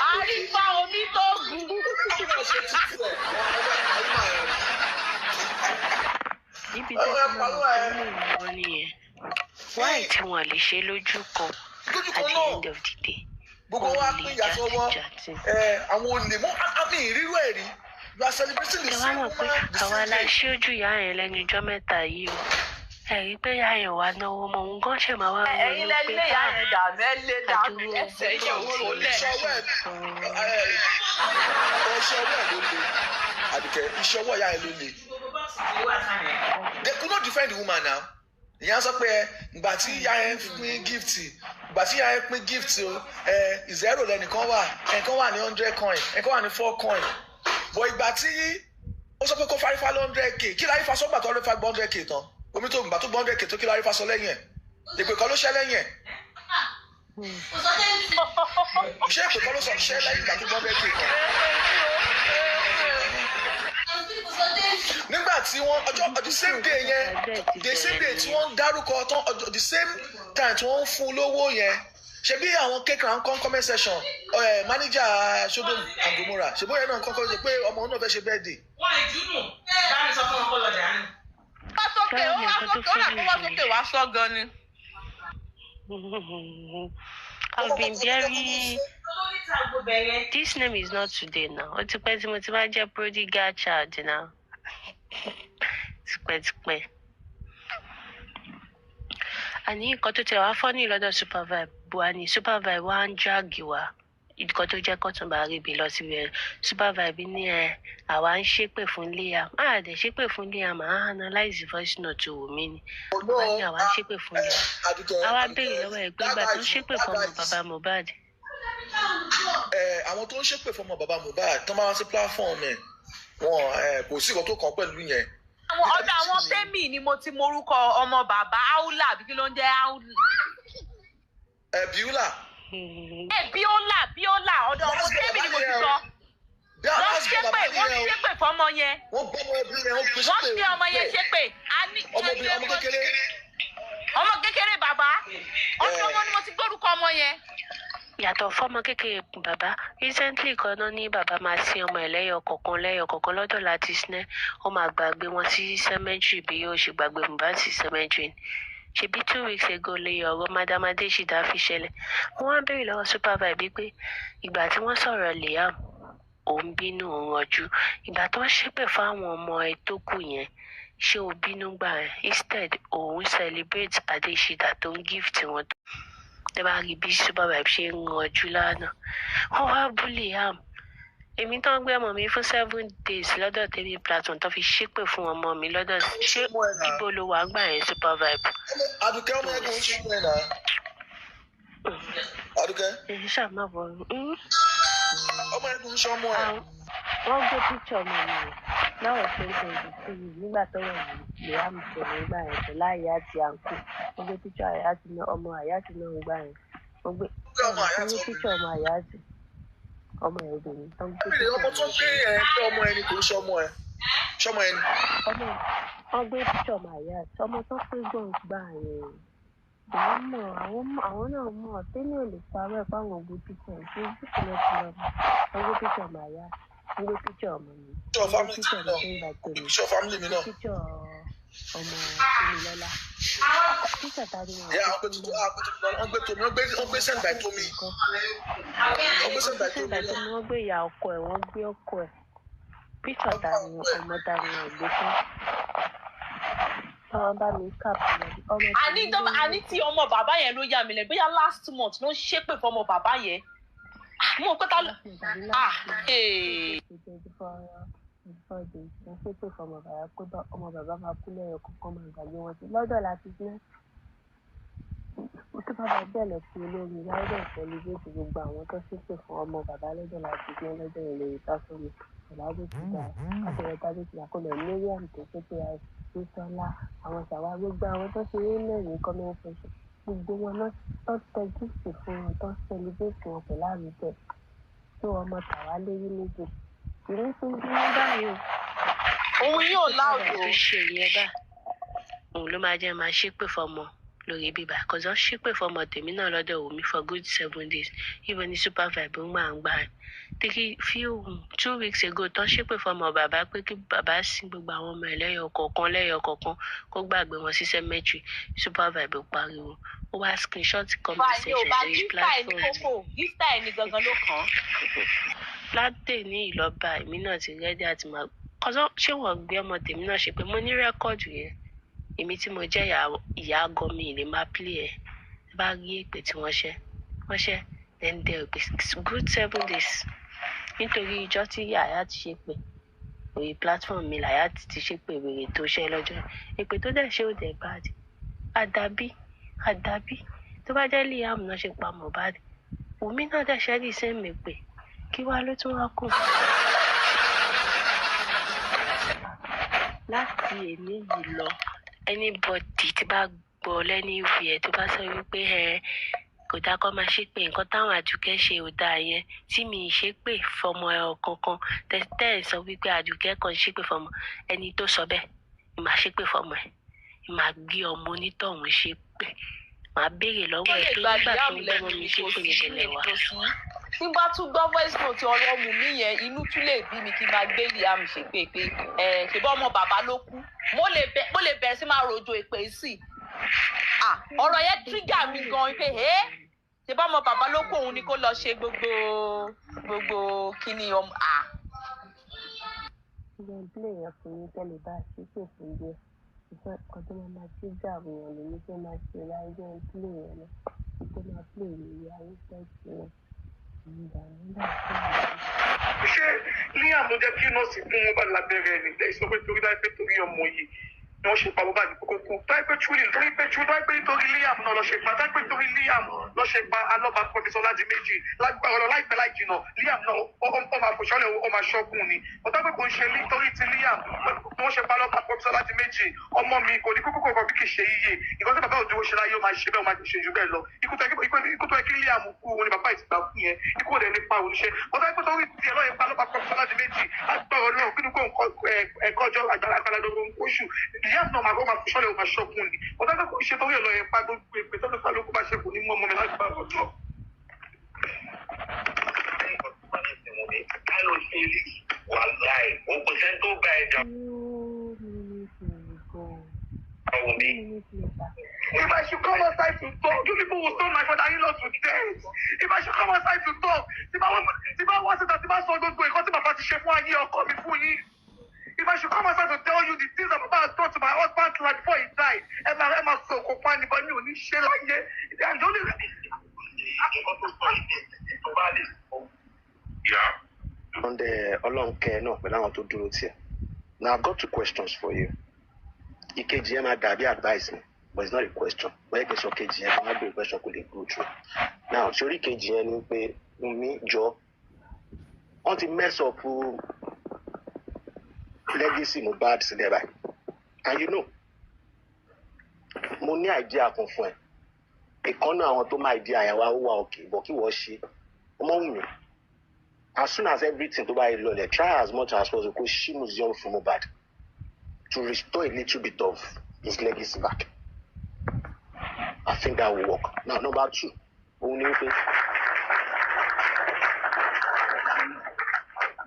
Speaker 1: Àrífà omi tó gùn.
Speaker 2: Àwọn ṣe títí ẹ̀ ọmọ ẹ̀.
Speaker 3: Níbi tó ti máa mọ̀ pé mò ń wọ́n nìyẹn. Why tí wọ́n lè ṣe lójú kan?
Speaker 2: Lójú
Speaker 3: At
Speaker 2: kan
Speaker 3: the
Speaker 2: náà.
Speaker 3: end of the day,
Speaker 2: Gbogbo wa
Speaker 3: olè
Speaker 2: pín ìyàtọ̀ wọn.
Speaker 3: játijàti.
Speaker 2: Ẹ àwọn olè mú àmì ìrírú ẹ̀ rí. You are celebrating the
Speaker 3: Ẹ wá
Speaker 2: same
Speaker 3: mọ̀ pé
Speaker 2: woman the
Speaker 3: àwa
Speaker 2: same
Speaker 3: la
Speaker 2: day.
Speaker 3: ṣí ojú ìyá yẹn lẹ́nu ijọ́ mẹ́ta yìí o. Ẹ rí i pé ìyá yẹn wà náwó mọ́, òun gan ṣe máa wá
Speaker 1: Ẹ̀yin
Speaker 3: ronú
Speaker 1: lẹ
Speaker 3: pé
Speaker 1: lé ìyá
Speaker 3: ah
Speaker 1: yẹn dànù, ẹ lé dànù,
Speaker 3: àdúró
Speaker 1: ẹsẹ̀ yẹn ò
Speaker 3: owó
Speaker 1: tó lẹ̀.
Speaker 2: Iṣẹ́ ọwọ́ ẹ̀ iṣẹ́ ọwọ́ ẹ̀ ló le. Àdùkẹ́, iṣẹ́ ọwọ́ ìyá ẹ̀ ló le. They could not defend the woman now. Ìyá sọ pé ẹ ìgbà tí ìyá ẹ ń pín gift, ìgbà tí ìyá ẹ pín gift o, ẹ zero lẹnìkan wà, ẹnìkan wà ní 100 coin, ẹnìkan wà ní 4 coin. But ìgbà tí ó sọ pé kó fárífá lọ 100K, kí lárífá sọ gbà tó fárífá gbọ́ 100K tán? Omi tó gbà tó gbọ́ 100K tó, kí lárífá sọ lẹ́yìn ẹ̀? Èpè kan ló ṣẹ́ lẹ́yìn ẹ̀. Ṣé èpè kan ló sọ ṣẹ́ lẹ́yìn ìgbà tó gbọ́ 100K tán? Nígbà tí wọ́n ọjọ́ the same day yẹn, the same day tí wọ́n ń dárúkọ tán, ọjọ́ the same time tí wọ́n ń fún lówó yẹn, ṣebí àwọn kékeré àwọn kan comment section ẹ manager Sodom and Gomorrah, ṣebí òye náà kọ́kọ́ ṣe pé ọmọ náà fẹ́ ṣe birthday.
Speaker 11: Wọn ìdúnnù bá mi sọ fún wọn kó lọ dànù.
Speaker 1: Wá sókè, ó wá sókè, ó rà kó wá sókè wá sọ gan ni.
Speaker 3: I've been very this name is not today now. Ó ti pẹ́ tí mo ti máa jẹ́ prodigal child now. Tipẹ́tipẹ́. Àní nǹkan tó tẹ̀ wá fọ́nì lọ́dọ̀ Super Vibe wa ni Super Vibe wá ń drag wa. Nǹkan tó jẹ́ kọ́tún bá rí ibi lọ síbi ẹ̀. Super Vibe ní ẹ àwa ń ṣépè fún Liam. Á dẹ̀ ṣépè fún Liam, à ń analyse voice note Wùmí ni. Wá ní àwa ń ṣépè fún Liam. Àwa béèrè lọ́wọ́ ẹ̀ pé ìgbà tó ń ṣépè fún ọmọ bàbá Mohbad.
Speaker 2: Ẹ àwọn tó ń ṣépè fún ọmọ bàbá Mohbad tó máa wá sí platform ẹ wọn, ẹ kò sí nǹkan tó kàn pẹ̀lú yẹn.
Speaker 1: Àwọn ọ̀dọ̀ àwọn Fẹ́mi ni mo ti morúkọ ọmọ bàbá Aula àbí kí ló ń jẹ́ Aula.
Speaker 2: Ẹ Bíúlà.
Speaker 1: Ẹ Bíọ́lá, Bíọ́lá, ọ̀dọ̀ àwọn Fẹ́mi ni mo ti sọ. Wọ́n ṣépè, wọ́n ṣépè fọmọ yẹn.
Speaker 2: Wọ́n gbọ́ ọmọ ẹbí rẹ̀, wọ́n gbé
Speaker 1: Wọ́n ṣe ọmọ yẹn ṣépè. A ní
Speaker 2: ọmọbìnrin, ọmọ kékeré.
Speaker 1: Ọmọ kékeré bàbá. Ọ̀dọ̀ wọn ni mo ti gbórúkọ ọmọ yẹn.
Speaker 3: Yàtọ̀ fọ́mọ kékeré bàbá, recently kan náà ní bàbá máa sin ọmọ ẹ̀ lẹ́yọ kọ̀ọ̀kan lẹ́yọ kọ̀ọ̀kan lọ́dọ̀ láti sinẹ́, ó máa gbàgbé wọn sí cemetery bí yóò ṣe gbàgbé Mohbad sí cemetery ni. Ṣebí 2 weeks ago lè ọ̀rọ̀ Madam Adésídà fi ṣẹlẹ̀. Wọ́n wá béèrè lọ́wọ́ Super Vibe pé ìgbà tí wọ́n sọ̀rọ̀ Liam, òun bínú, òun rọjú. Ìgbà tó ń ṣépè fáwọn ọmọ ẹ tó kù yẹn, ṣé o bínú gbà ẹ? Instead, òun celebrate Adésídà tó ń gift wọn. Tẹ bá rí bí Super Vibe ṣe ń ranjú lánàá, wọ́n wá bú Liam. Èmi tó ń gbé ọmọ mi fún 7 days lọ́dọ̀ tèmi platform tó fi ṣépè fún ọmọ mi lọ́dọ̀, ṣé ibo ló wàá gbà yẹn, Super Vibe?
Speaker 2: Àdùkẹ́, ọmọ ẹgbẹ́ ń ṣe ẹ̀ náà. Àdùkẹ́.
Speaker 3: Èyí ṣáà má bọ̀.
Speaker 2: Ọmọ ẹgbẹ́ ń ṣe ọmọ ẹ̀.
Speaker 3: Wọ́n gbé picture ọmọ mi rẹ̀ náà 2022 nígbà tó wà ní Liam ṣẹlẹ̀ nígbà yẹn pẹ̀lú àyà àti àǹkù. Wọ́n gbé picture àyà àti ọmọ àyà àti náà nígbà yẹn. Wọ́n gbé picture ọmọ àyà àti ọmọ ẹ̀ obìnrin tó ń gbé.
Speaker 2: Béèrè ọmọ tó gbé ẹ pé ọmọ ẹni kò ń ṣọmọ ẹ. Ṣọmọ ẹni.
Speaker 3: Ọmọ wọ́n gbé picture ọmọ àyà àti ọmọ tó pé gbọ̀n gbà yẹn. Àwọn mọ̀, àwọn mọ̀, àwọn náà mọ̀. Tẹ́lẹ̀ ò lè parọ́ ẹ̀ fáwọn ògbó píṣọ̀ ṣé ìpínlẹ̀ ti lọ ní. Wọ́n gbé píṣọ̀ màyà, wọ́n gbé píṣọ̀ ọmọ mi,
Speaker 2: Picture
Speaker 3: wọ́n gbé
Speaker 2: family
Speaker 3: píṣọ̀
Speaker 2: tèmi náà.
Speaker 3: mi tó ń tèmi,
Speaker 2: Picture family mi náà.
Speaker 3: Píṣọ̀ ọmọ Tómilọ́lá. Píṣọ̀ ta ni wọn
Speaker 2: Yeah,
Speaker 3: gbé
Speaker 2: àwọn gbé
Speaker 3: fún
Speaker 2: tuntun,
Speaker 3: náà.
Speaker 2: àwọn gbé tuntun, wọ́n gbé Tomi, wọ́n gbé send by Tomi.
Speaker 3: Nǹkan.
Speaker 2: Wọ́n gbé
Speaker 3: Wọ́n
Speaker 2: send
Speaker 3: gbé
Speaker 2: by Tomi
Speaker 3: sẹ́ńdà
Speaker 2: náà.
Speaker 3: tó ní wọ́n gbé ìyá ọkọ ẹ̀, wọ́n gbé ọkọ ẹ̀. Píṣọ̀
Speaker 2: Wọ́n
Speaker 3: ta
Speaker 2: gbé
Speaker 3: ni
Speaker 2: ọkọ ẹ̀.
Speaker 3: ọmọ ta ni wọn gbé fún. Táwọn bá mi kàpù ọmọ
Speaker 1: Àní
Speaker 3: tèmi
Speaker 1: tó
Speaker 3: ló ń
Speaker 1: àní tí ọmọ bàbá yẹn ló yà mí lẹ, bóyá last month ló ń ṣépè fọmọ bàbá yẹn. Ah, mo pé ta ló
Speaker 3: last month àbí
Speaker 1: ah
Speaker 3: last month
Speaker 1: ee.
Speaker 3: 24 days mo ṣépè fọmọ bàbá pé ọmọ bàbá máa kú lẹ́yọ kọ̀ọ̀kan, máa gbàgbé wọn sí lọ́dọ̀ láti ṣe tó bá bá bẹ́ẹ̀ lọ sí olórí lọ́dọ̀ celebrate gbogbo àwọn tó ṣépè fún ọmọ bàbá lọ́dọ̀ láti ṣe lọ́dọ̀ ìlérí tásọ̀rọ̀ ìlàjò ti dà kásọ̀rọ̀ tájò ti dà kó lọ Mariam tó ṣépè Bísọ́lá, àwọn ṣàwá, gbogbo àwọn tó ṣe é mẹ́rin comment section, gbogbo wọn náà tó tẹ gift fún wọn, tó celebrate wọn pẹ̀lú àrùtẹ̀ tó ọmọ tàwa lérí méjì ìlú tó ń dúró báyìí o.
Speaker 1: Òun yóò
Speaker 3: Super
Speaker 1: láòdò.
Speaker 3: Vibe tó ṣe yẹn bá òun ló máa jẹ́ máa ṣépè fọmọ lórí bíbá kọ̀sọ́ ṣépè fọmọ tèmi náà lọ́dọ̀ Wùmí for good 7 days. Ibo ni Super Vibe ń gbà ń gbà three few 2 weeks ago tó ṣépè fọmọ bàbá pé kí bàbá sin gbogbo àwọn ọmọ ẹ̀ lẹ́yọ kọ̀ọ̀kan lẹ́yọ kọ̀ọ̀kan, kó gbàgbé wọn sí cemetery. Super Vibe pariwo, ó wá screenshot comment
Speaker 1: Báyìí ò
Speaker 3: section
Speaker 1: bá
Speaker 3: lórí
Speaker 1: gíftà ẹ̀ ní
Speaker 3: platform.
Speaker 1: kókó, gíftà ẹ̀ ní gangan ló kàn án.
Speaker 3: Látẹ̀ ní ìlọ́ba èmi náà ti ready àti máa kọ́sọ́ ṣé wọ́n gbé ọmọ tèmi náà ṣe pé mo ní record yẹn. Èmi tí mo jẹ́ ìyá gan, mi lè máa play ẹ̀ bá rí èpè tí wọ́n ṣẹ́ wọ́n ṣẹ́ then there will be good 7 days nítorí ìjọ tí yàyà ti ṣe pé orí platform mi làyà ti ṣe pé wèrè tó ṣẹ́ lọ́jọ́ èpè tó dẹ̀ ṣe ò dẹ̀ bad. Àdàbí àdàbí tó bá jẹ́ Liam náà ṣe pa Mohbad, Wùmí náà dẹ̀ ṣẹ́ the same èpè, kí wàá ló tún wá kù. Láti èní yìí lọ, anybody tí bá gbọ́ lẹ́ni ìwé ẹ̀ tó bá sọ wípé ẹ kò dáa kó máa ṣépè, nǹkan táwọn Àdùkẹ́ ṣe ò dáa yẹn tí mi ì ṣépè fọmọ ẹ kankan, tẹ́ ẹ̀ sọ wípé Àdùkẹ́ kan ṣépè fọmọ, ẹni tó sọ bẹ́ẹ̀ ì máa ṣépè fọmọ ẹ̀, ì máa gbé ọmọ onítọ̀hún ṣépè, màá béèrè
Speaker 1: Tó
Speaker 3: lọ́wọ́ ẹ̀
Speaker 1: lè
Speaker 3: tó
Speaker 1: gba
Speaker 3: nígbà tó
Speaker 1: Liam
Speaker 3: ń gbọ́mọ
Speaker 1: lẹ́nu
Speaker 3: mi
Speaker 1: mi kò
Speaker 3: ṣépè
Speaker 1: sí
Speaker 3: níbẹ̀ lẹ́wà.
Speaker 1: kò sí. Tí n bá tún gbọ́ voice note ọ̀rọ̀ mu mí yẹn, inú tún lè bí mi kí n máa gbé Liam ṣépè pé ẹ ṣèbá ọmọ bàbá ló kú. Mo lè bẹ̀rẹ̀ sí máa rojo èpè sí i. Ah, ọ̀rọ̀ yẹn trigger mi gan pé ẹ́ ṣèbá ọmọ bàbá ló kú, òun ni kó lọ ṣe gbogbo kíní ọmọ ah.
Speaker 3: Ìyẹn play yẹn fún yín tẹ́lẹ̀ bá ṣépè fún díẹ̀. Ìfẹ́ nǹkan tó máa máa trigger àwọn èèyàn lèmi fẹ́ máa ṣe láyé jẹ́ ń play yẹn lọ. Tó máa play lórí ayé fẹ́ ṣe ìgbà nígbà tí mo
Speaker 8: Ṣé Liam ló jẹ́ kí nọ́ọ̀sì fún wọn bá lábẹ́rẹ́ ni lẹ́yìn sọ pé torí dáa pé torí ọmọ yìí ni wọ́n ṣe pa Mohbad kókó kú, táyé pé truly torí pé truly táyé pé nítorí Liam náà lọ ṣe pa, táyé pé torí Liam lọ ṣe pa Alọ́ba Professor Ládìméjì, lágbára ọlọ́ láìpẹ́ láì jìnà Liam náà ó máa fòṣọ́lẹ̀, ó máa ṣọ́kùn ni. Ọ̀tá pé kò ń ṣe nítorí ti Liam ni wọ́n ṣe pa Alọ́ba Professor Ládìméjì, ọmọ mi kò ní kúkú kọ̀ọ̀kan bí kì í ṣe iye ìkan tí bàbá òdúró ṣe láyé, ó máa ṣe bẹ́ẹ̀, ó máa ṣe jù bẹ́ẹ̀ lọ. Ikú tó yẹ kí Liam kú òun ni bàbá ìtìgbà kú yẹn, ikú òde nípa òun ṣe. Ọ̀tá pé torí tiẹ̀ lọ́yẹ̀ pa Alọ́ba Professor Ládìméjì, lágbára Ọlọ́run kí ni kò ẹ̀kọ́ ọjọ́ àgbàlagbà oṣù Liam náà máa kó máa fòṣọ́lẹ̀, ó máa ṣọ́kùn ni. Ọ̀tá pé kò ń ṣe torí ẹ̀ lọ́yẹ̀ pa gbogbo èpè tó ló kó bá ṣe kò ní mú ọmọ mi, lágbára Ọlọ́run.
Speaker 6: Wàláì, o kò sẹ́ni tó bá ẹ jà.
Speaker 3: Few minutes ago,
Speaker 6: Wùmí.
Speaker 3: few minutes later.
Speaker 8: If I should come outside to talk, you people will stone my father-in-law to death. If I should come outside to talk, tí bá wá síta, tí bá sọ gbogbo nǹkan tí bàbá ti ṣe fún ayé ọkọ mi fún yín. If I should come outside to tell you the things that Baba has done to my husband's life before he died, ẹ máa sọ òkò pa nípa mi ò ní ṣe láyé. And the only
Speaker 6: Nǹkan tó sọ yìí tó bá lè sọ. Yeah.
Speaker 4: And Ọlọ́nkẹ́ náà pẹ̀lú àwọn tó dúró tiẹ̀. Now, I've got two questions for you. Ìkejì yẹn máa dàbí advice ni, but it's not a question. Bóyá kí n sọ kejì yẹn, kí n má béèrè question kó lè go through. Now, sórí ìkejì yẹn ni pé Wunmi jọ, wọ́n ti mess up legacy Mohbad sílẹ̀ báyìí. And you know, mo ní idea kan fún ẹ. Ìkànnì àwọn tó máa idea yẹn wá, ó wà òkè, bọ̀ kí wọ́n ṣe. Ọmọ Wunmi, as soon as everything tó bá yẹ lọlẹ̀, try as much as possible kó ṣí museum fún Mohbad to restore a little bit of his legacy back. I think that will work. Now, number two, òun ni wípé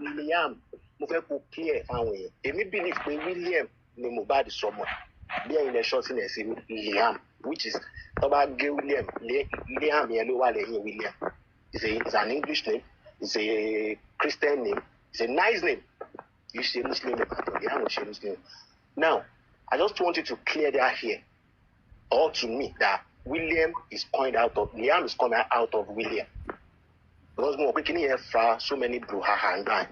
Speaker 4: William, mo fẹ́ kó clear fáwọn èèyàn. Èmi believe pé William ni Mohbad sọmọ. Bí ẹ̀yin lẹ ṣọ́ọ̀tì náà sí Liam, which is tó bá gé William, Liam yẹn ló wà lẹ́yìn William. It's an English name, it's a Christian name, it's a nice name. Kì í ṣe Muslim name àtọ̀, Liam ò ṣe Muslim. Now, I just want you to clear that here, or to me, that William is coined out of, Liam is coming out of William. Because mo mọ̀ pé kíní yẹn fa so many brouhaha ń gbà yẹn.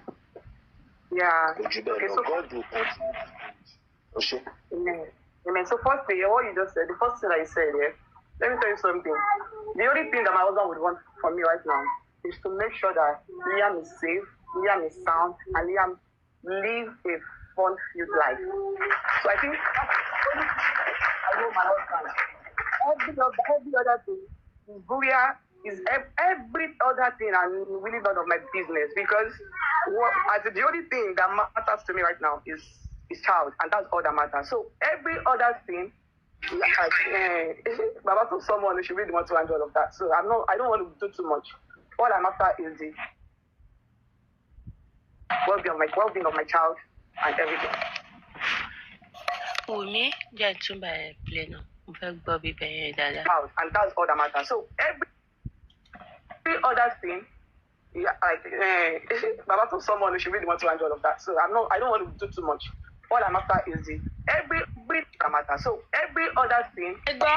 Speaker 7: Yeah.
Speaker 4: Kò jù bẹ́ẹ̀
Speaker 7: Okay,
Speaker 4: lọ,
Speaker 7: so
Speaker 4: God will continue. O ṣe.
Speaker 7: Amen. Amen. So first thing, what you just said, the first thing that you said, yeah, let me tell you something. The only thing that my husband would want from me right now is to make sure that Liam is safe, Liam is sound, and Liam live a fun-filled life. So I think that's the only thing I know my husband. Every other thing is booyah, is every other thing, and really none of my business, because what, as the only thing that matters to me right now is his child, and that's all that matters. So every other thing, like, Baba told someone who should really want to handle all of that. So I don't want to do too much. All I'm after is the well-being of my child and everything.
Speaker 3: Wùmí jẹ́ ìtúbà ẹ̀ play náà. Mo fẹ́ gbọ́ bíbẹ̀ yẹn dáadáa.
Speaker 7: Child, and that's all that matters. So every other thing, yeah, like, Baba told someone who should really want to handle all of that. So I don't want to do too much. All I'm after is the every that matters. So every other thing.
Speaker 1: Ẹ gbọ́,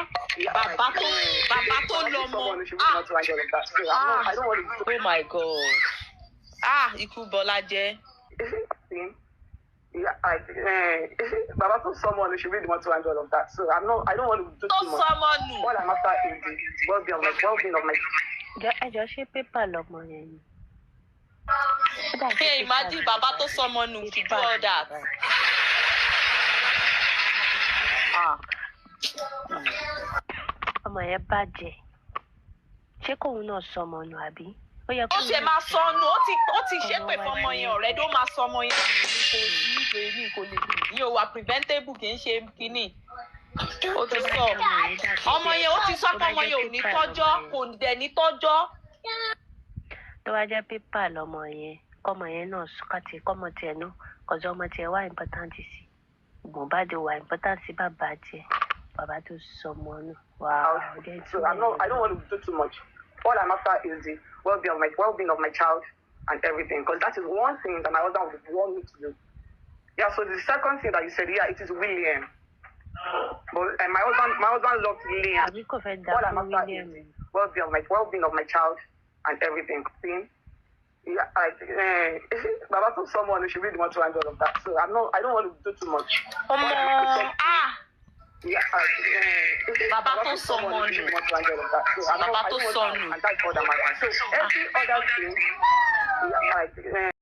Speaker 1: bàbá tó lọ́mọ. Ah,
Speaker 7: ah,
Speaker 1: oh my God. Ah, ikú Bọ́lá jẹ́.
Speaker 7: Yeah, like, Baba told someone who should really want to handle all of that. So I don't want to do
Speaker 1: Tó
Speaker 7: too much.
Speaker 1: sọmọ nù.
Speaker 7: All I'm after is the well-being of my.
Speaker 3: Ẹ jọ ṣé pépà lọmọ yẹn ni? Ó dà pé
Speaker 1: Hey,
Speaker 3: pépà
Speaker 1: imagine
Speaker 3: ni
Speaker 1: bàbá
Speaker 3: bàbá
Speaker 1: tó
Speaker 3: yẹn.
Speaker 1: sọmọ nù to do
Speaker 3: Pépà
Speaker 1: all
Speaker 3: ni
Speaker 1: that.
Speaker 3: bàbá yẹn.
Speaker 1: Ah.
Speaker 3: Ọmọ yẹn bàjẹ́. Ṣé kóun náà sọmọ nù àbí? Ó yẹ
Speaker 1: Ó
Speaker 3: kóun
Speaker 1: ṣe
Speaker 3: náà
Speaker 1: máa
Speaker 3: sọmọ
Speaker 1: sọnù, ó ti
Speaker 3: ọmọ
Speaker 1: ṣépè
Speaker 3: wájú
Speaker 1: fọmọ yẹn
Speaker 3: yẹn.
Speaker 1: ọ̀rẹ́ ló máa sọmọ yẹn nù ní kò sí ìpè ní kò lè ní o wà preventable kì í ṣe kínní. Ó ti
Speaker 3: Tó bá
Speaker 1: sọ.
Speaker 3: jẹ́ ọmọ yẹn dàbí
Speaker 1: Ọmọ yẹn ó ti sọ
Speaker 3: tó
Speaker 1: pé
Speaker 3: bá
Speaker 1: ọmọ
Speaker 3: jẹ́
Speaker 1: yẹn ò ní
Speaker 3: pépà lọmọ
Speaker 1: tọ́jọ́,
Speaker 3: yẹn.
Speaker 1: kò dẹ̀ ní tọ́jọ́.
Speaker 3: Tó bá jẹ́ pépà lọmọ yẹn, kọ́mọ yẹn náà káti kọ́mọ tiẹ̀ náà, kọ̀sọ́ ọmọ tiẹ̀ wá important sí. Mohbad wà important sí bàbá tiẹ̀. Bàbá tó sọmọ nù. Wow, jẹ́
Speaker 7: So
Speaker 3: ìtúbà yẹn
Speaker 7: I don't
Speaker 3: gbọ́.
Speaker 7: want to do too much. All I'm after is the well-being of my child and everything, because that is one thing that my husband would want me to do. Yeah. So the second thing that you said, yeah, it is William. But and my husband loved Liam.
Speaker 3: Àbí kò fẹ́ da
Speaker 7: All I'm
Speaker 3: fún
Speaker 7: after
Speaker 3: William
Speaker 7: is
Speaker 3: ni?
Speaker 7: well-being of my child and everything. Yeah, like, Baba told someone who should really want to handle all of that. So I don't want to do too much.
Speaker 1: Ọmọ ah,
Speaker 7: Yeah, like,
Speaker 1: bàbá
Speaker 7: Baba
Speaker 1: tó
Speaker 7: told someone
Speaker 1: sọmọ
Speaker 7: who
Speaker 1: nù.
Speaker 7: should really want to handle all of that. So
Speaker 1: Bàbá
Speaker 7: I
Speaker 1: tó
Speaker 7: don't want
Speaker 1: sọnù.
Speaker 7: to, and that's all that matters. So every other thing, yeah, like,